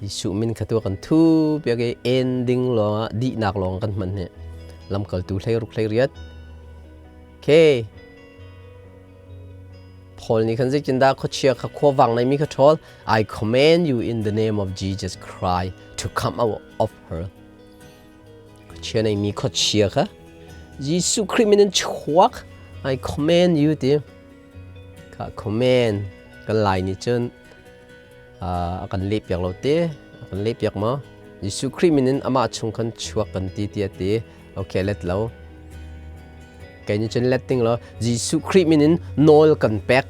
[SPEAKER 1] Jesuh min kha tu kan thu piak i ending lawngah dihnak lawng kan hman hi lamkaltu 16 18. Okay, Paul nih khan zeitindah khuachia kha khuavang neimi kha ṭhawl? I command you in the name of Jesus Christ to come out of her. Khuachia neimi khuachia kha Jesuh Khrih min in chuak, I command you ti kha. Command kan lai nih cun a kan leh piak lo te, a kan leh piak maw? Jesuh Khrih min in amah chung khan chuak kan ti ti a ti. Okay, let lo kei nih cun let ting lo. Jesuh Khrih min in nawl kan pek,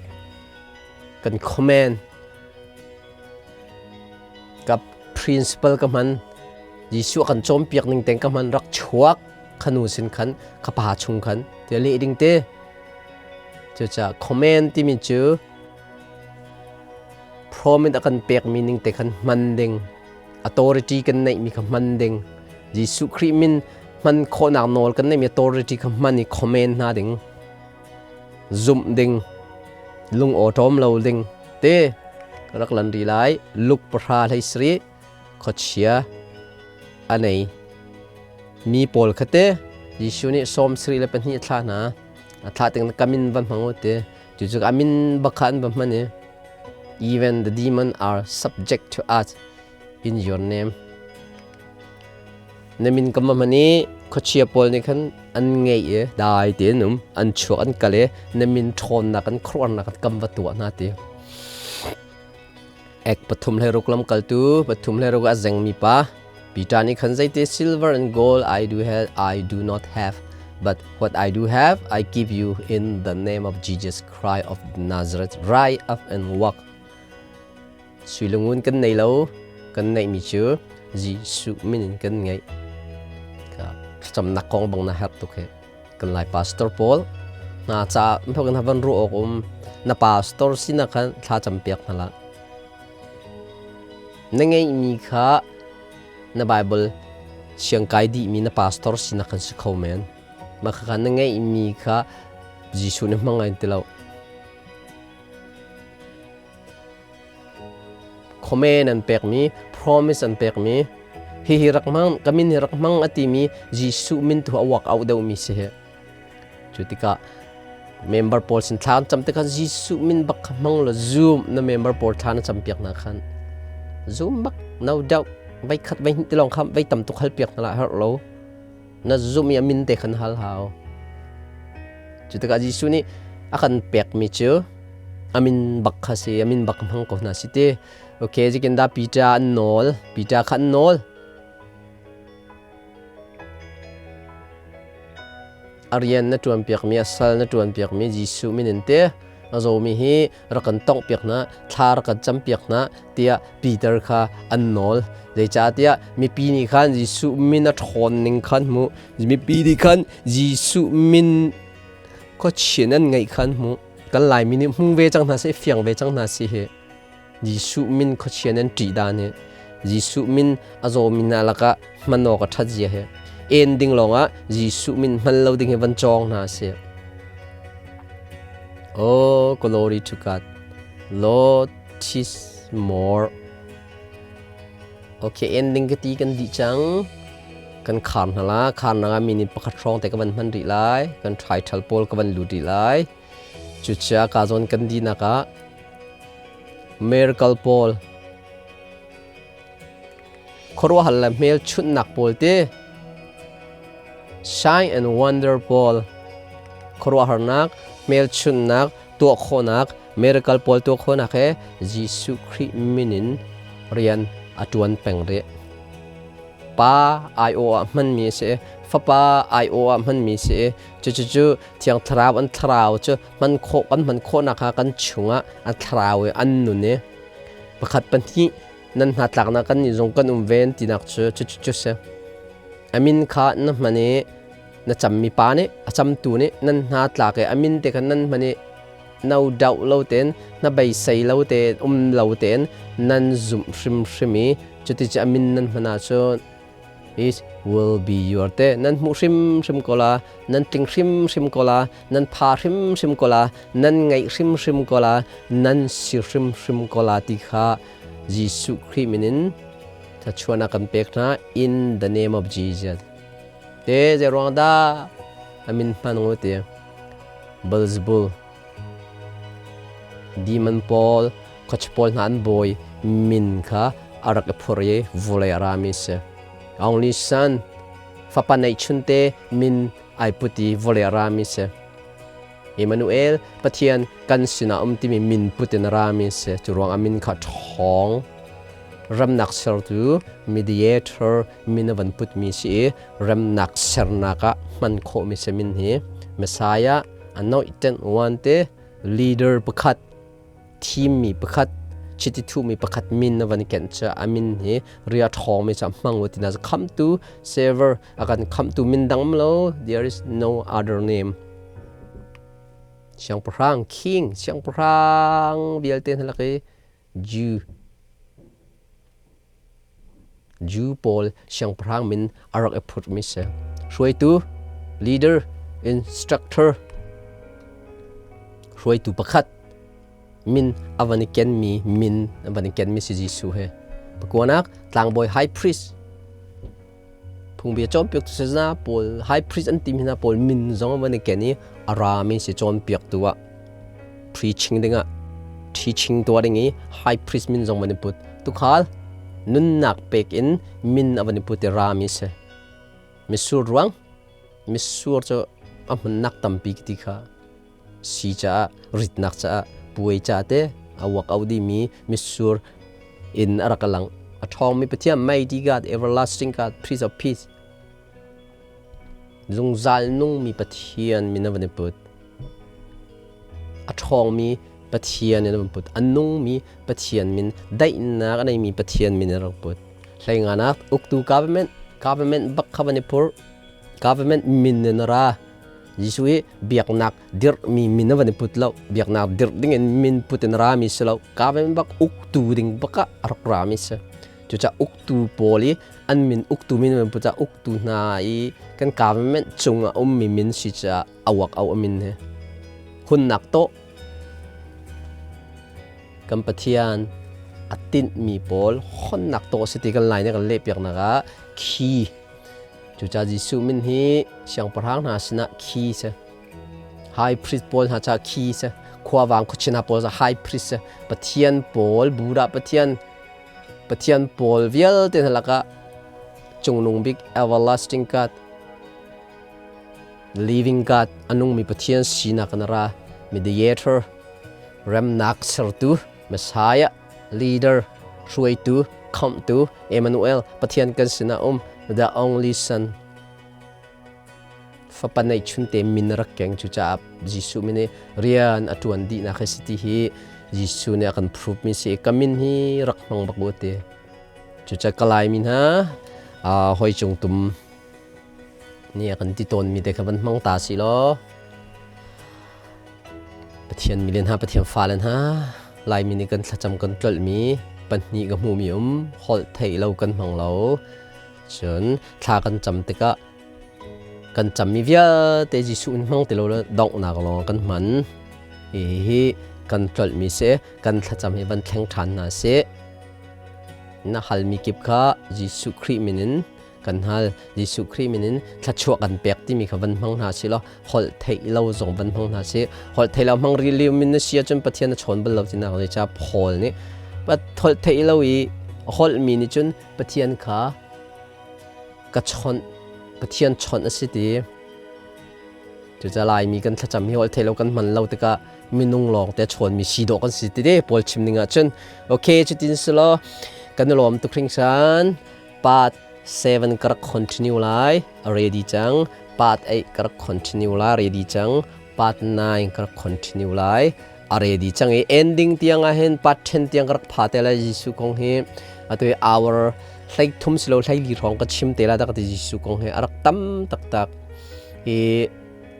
[SPEAKER 1] kan command ka principle ka hman, Jesuh kan cawnpiak ning teng ka hman, rak chuak khanu sin khan, ka pa chung khan ti leh ding te. Cucaah command timi cu promise a kan pekmi ning te khan hman ding, authority kan neihmi kha hman ding, Jesuh Khrih min hman khawhnak nawl kan neihmi authority kha hman i command hna ding, zumh ding, lung awṭawm lo ding te. Rak lan ri lai. Luke 10:17. Khuachia a nei mi pawl kha te Jesuh nih 72 a thlah hna. A thlah ting ka min va hmang u ti. Cucu a min bak kha an va hman i even the demon are subject to us in your name. Na min ka ma hman i khuachia pawl nih khan an ngeih i dai te an um, an chuak, an kal i na min ṭhawnnak an khuaruahnak an kam va tuah hna ti. Ek 36 lamkaltu 36 a zengmi pa Peter nih khan zeite silver and gold I do have I do not have, but what I do have I give you. In the name of Jesus Christ of Nazareth, rise up and walk. Sui le ngun kan nei lo, kan neihmi cu Jesuh min in kan ngeih. Thlacamnak kong bang na herh tuk hi. Kan lai pastor pawl hna ca kan van ruah awk um. Na pastor sinak khan thla campiak hna la. Na ngeihmi kha na Bible siangkai dihmi na pastor sinak khan si kho men. Mah kha na ngeihmi kha Jesuh nih hmang ai ti lo. Comment an pekmi, promise an pekmi, hihi rak hmang, ka min hi rak hmang a timi Jesuh min tu a work out deuhmi si hi. Cu tikah member pawl sin thla an cam tikah Jesuh min bak kha hmang law zoom na member pawl thla na cam piak hna khan zoom bak, no doubt, vai khat vai hnih ti lawng kha vai tam tuk hal piak hna lah herh lo. Na zum i a min te khan hal hau. Cu tikah Jesuh nih a kan pekmi cu a min bak kha si, a min bak hmang ko hna si ti. Okay, zikin da Peter an nawl, Peter kha an nawl. A rian na ṭuan piakmi, a sal na ṭuan piakmi Jesuh min in te a zawmi hi rak kan tongh piak hna, thla rak kan cam piak hna tiah Peter kha an nawl. Zeicahtiah mipi nih khan Jesuh min a ṭhawn ning khan hmu, mipi nih khan Jesuh min khuachin an ngeih khan hmu. Kan Laimi nih hmu ve cang hna seh, fiang ve cang hna si hi. Jesuh min khuachia nan ṭih dan hi, Jesuh min a zawmi hna lakah hman awk a ṭhat zia hi, en ding lawngah Jesuh min hman lo ding hi van cawng hna sih. Oh, glory to God. Lord, teach more. Okay, ending ka ti kan dih cang. Kan khar hna la, khar na minute pakhat hrawng te ka van hman rih lai. Kan title pawl ka van lut rih lai. Cucaah ka zawn kan dinak ah miracle pawl, khuaruahhar le hmelchunhnak pawl ti, sign and wonder pawl, khuaruahharnak, hmelchunhnak tuah khawhnak, miracle pawl tuah khawhnak he Jesuh Khrih min in rian a ṭuan peng rih. Pa aiawh ah hmanmi a si, Fapa aiawh ah hmanmi a si. Cucucu Thiang Thlarau an thlarau cu hman khawh kan hman khawhnak kha kan chungah a thlarau i an nun i pakhat pahnih nan hna tlaknak kan nih zong kan um ven tinak cu cucu si. A min kha na hman i Na cammi pa nih a camtu nih nan hna tlak i a min te kha nan hman i no doubt lo tein na beisei lo tein um lo tein nan zumh hrimhrim i cuti a min nan hman ahcun it will be your te nan hmuh hrimhrim ko la, nan tling hrimhrim ko la, nan pha hrimhrim ko la, nan ngaih hrimhrim ko la, nan si hrimhrim ko la ti kha Jesuh Khrih min in thachuahnak kan pek hna. In the name of Jesus. Te zei ruang dah a min hman ngu ti? Beelzebul demon pawl, khuachi pawl hna an bawi min kha a rak i phur i vulei a rami si. Only Son, fapa neihchunte min ai put i vulei a rami si. Emmanuel, Pathian kan sinah um timi min put in a rami si. Cu ruang a min kha ṭhawng, remnak sertu, mediator min a van putmi si i remnak sernak ah hman khawhmi si min hi. Messiah, anointed one te, leader pakhat, thimmi pakhat, chiti thuhmi pakhat min na van kenh cu a min hi ria ṭhawngmi cu hmang u tina khamtu, saver, a kan khamtu min dang lo. There is no other name. Siangpahrang, king, siangpahrang vialte hna lak i Jew pawl siangpahrang min a rak i phurhmi si. Hruaitu, leader, instructor, hruaitu pakhat min a van i kenmi min a van i kenmi si Jesuh he. Pakuanak, tlangbawi, high priest. Phungbia cawnpiaktu sazana pawl, high priest an timi hna pawl min zong a van i ken i a rami si. Cawnpiaktu ah, preaching dingah, teaching tuah ding i high priest min zong van i put. Tukhal, nunnak pek in min a van i put i rami si. Misur ruang, misur cu a hmunnak tampi ti kha si caah, ritnak caah, puai ca te a wak au dimi misur in a rak lang. A ṭhawngmi Pathian, mighty God, everlasting God, Prince of Peace, zungzal nungmi Pathian min a van i put. A ṭhawngmi Pathian in a van put, a nungmi Pathian min, daihnak a neimi Pathian min in a rak put. Hleinganak, uktu, government, government bak kha van i phur, government min in a ra. Jesuh hi biaknak dirhmi min a van i put lo. Biaknak dirh ding in min put in rami si lo. Government bak, uktu ding bak ah a rak rami si. Cucaah uktu pawl i an min, uktu min van put ah uktu hna i kan government cung ah ummi min si caah awak au a min he. Hunnak tawh, kan Pathian a tinhmi pawl honnak tawh si ti kan lai nih kan leh piaknak ah khi. Cucaah Jesuh min hi siangpahrang hna sinah khi si. High priest pawl hna caah khi si. Khuavang khuachin hna pawl high priest si. Pathian pawl, Buddha Pathian, Pathian pawl vialte hna lakah cungnung bik, everlasting God, living God, a nungmi Pathian sinak in a ra. Mediator, remnak sertu, Messiah, leader, hruaitu, khamhtu, Emmanuel, Pathian kan sinah um, the only Son. Fapa neihchunte min rak keng. Cucaah Jesuh min i rian a ṭuan dihnak hi si ti hi Jesuh nih a kan proof mi si. Ka min hi rak hmang bak bu ti. Cucaah ka Laimi hna, hoi cung tum nih a kan ti tawn mi te kha van hmang ta si law Pathian mi le hna, Pathian fale hna, Laimi nih kan thlacam kan tlolhmi pahnih ka hmuhmi um. Holh theih lo kan hmang lo. Cun thla kan cam tikah kan cammi vialte Jesuh in hmang ti lo le donghnak lawng kan hman. Hihi kan tlolhmi si. Kan thlacam hi van thleng ṭhan hna sih. Na halmi kip kha Jesuh Khrih min in kan hal, Jesuh Khrih min in thluachuah kan pek timi kha van hmang hna si law holh theih lo zong van hmang hna si. Holh theih lo hmang rili min na si ahcun Pathian na chawn bal lo tinak le cha Paul nih pat holh theih lo i holh mi nih cun Pathian kha ka chawnh, Pathian chawnh a si ti. Cucaah Laimi kan thlacam hi holh theih lo kan hman lo tikah minung lawng te chawnmi si dawh kan si ti de Paul chim ning ahcun. Okay, cutin si law kan i lawm tuk hringhran. Part 7 ka rak continue lai, ready cang. Part 8 ka rak continue lai, ready cang. Part 9 ka rak continue lai, a ready cang i ending tiang ah hin part 10 tiang ka rak pha te lai. Jesuh kong hi atu hi hour 30 silo 14 hrawng ka chim te lai dah ka ti. Jesuh kong hi a rak tam taktak. I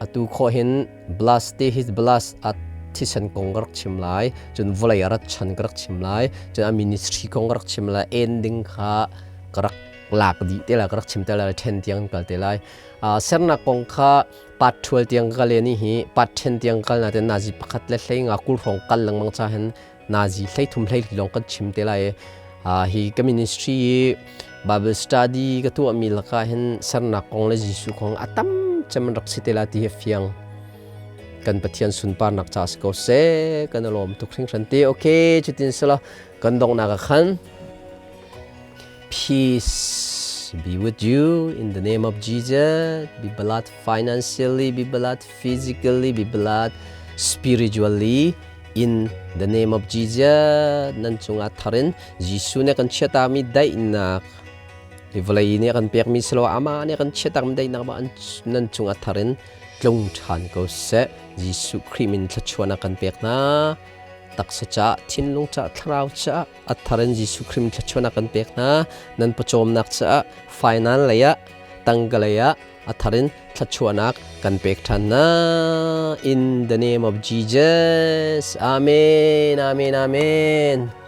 [SPEAKER 1] atu khawh hin blast te hi blast a thisen kong ka rak chim lai, cun vawlei a rat chan ka rak chim lai, cun a ministry kong ka rak chim lai, ending kha ka rak lak dih te lai, ka rak chim te lai, then tiang kal te lai. Sernak kong kha part 12 tiang ka le ni hi part 10 tiang kal na ten nazi pakhat le hlei nga kul hrawng kal lengmang cha hen nazi hlei thum hlei lawng kan chim te lai. Hi ka ministry Bible study ka tuah mi laka hin sernak kong le Jesuh kong atam cem rak si te la ti hi fiang. Kan Pathian sunparnak cha si ko se, kan alawm tuk hringhran te. Okay, cutin sala kan dong nak khan peace be with you in the name of Jesus. Be blessed financially, be blessed physically, be blessed spiritually in the name of Jesus. Nan cungah tharin Jesuh nih kan chiatami daihnak, vawlei nih kan pekmi silo, amah nih kan chiatakmi daihnak ba nan cungah tharin tlung ṭhan ko seh. Jesuh Khrih min thluachuahnak kan pek hna. Taksa ca, thinlung ca, thlarau ca a tharin Jesuh Khrih min thluachuahnak kan pek hna. Nan pawcawmnak caah final lei ah, tangka lei ah a tharin thluachuahnak kan pek ṭhan hna. In the name of Jesus. Amen. Amen. Amen.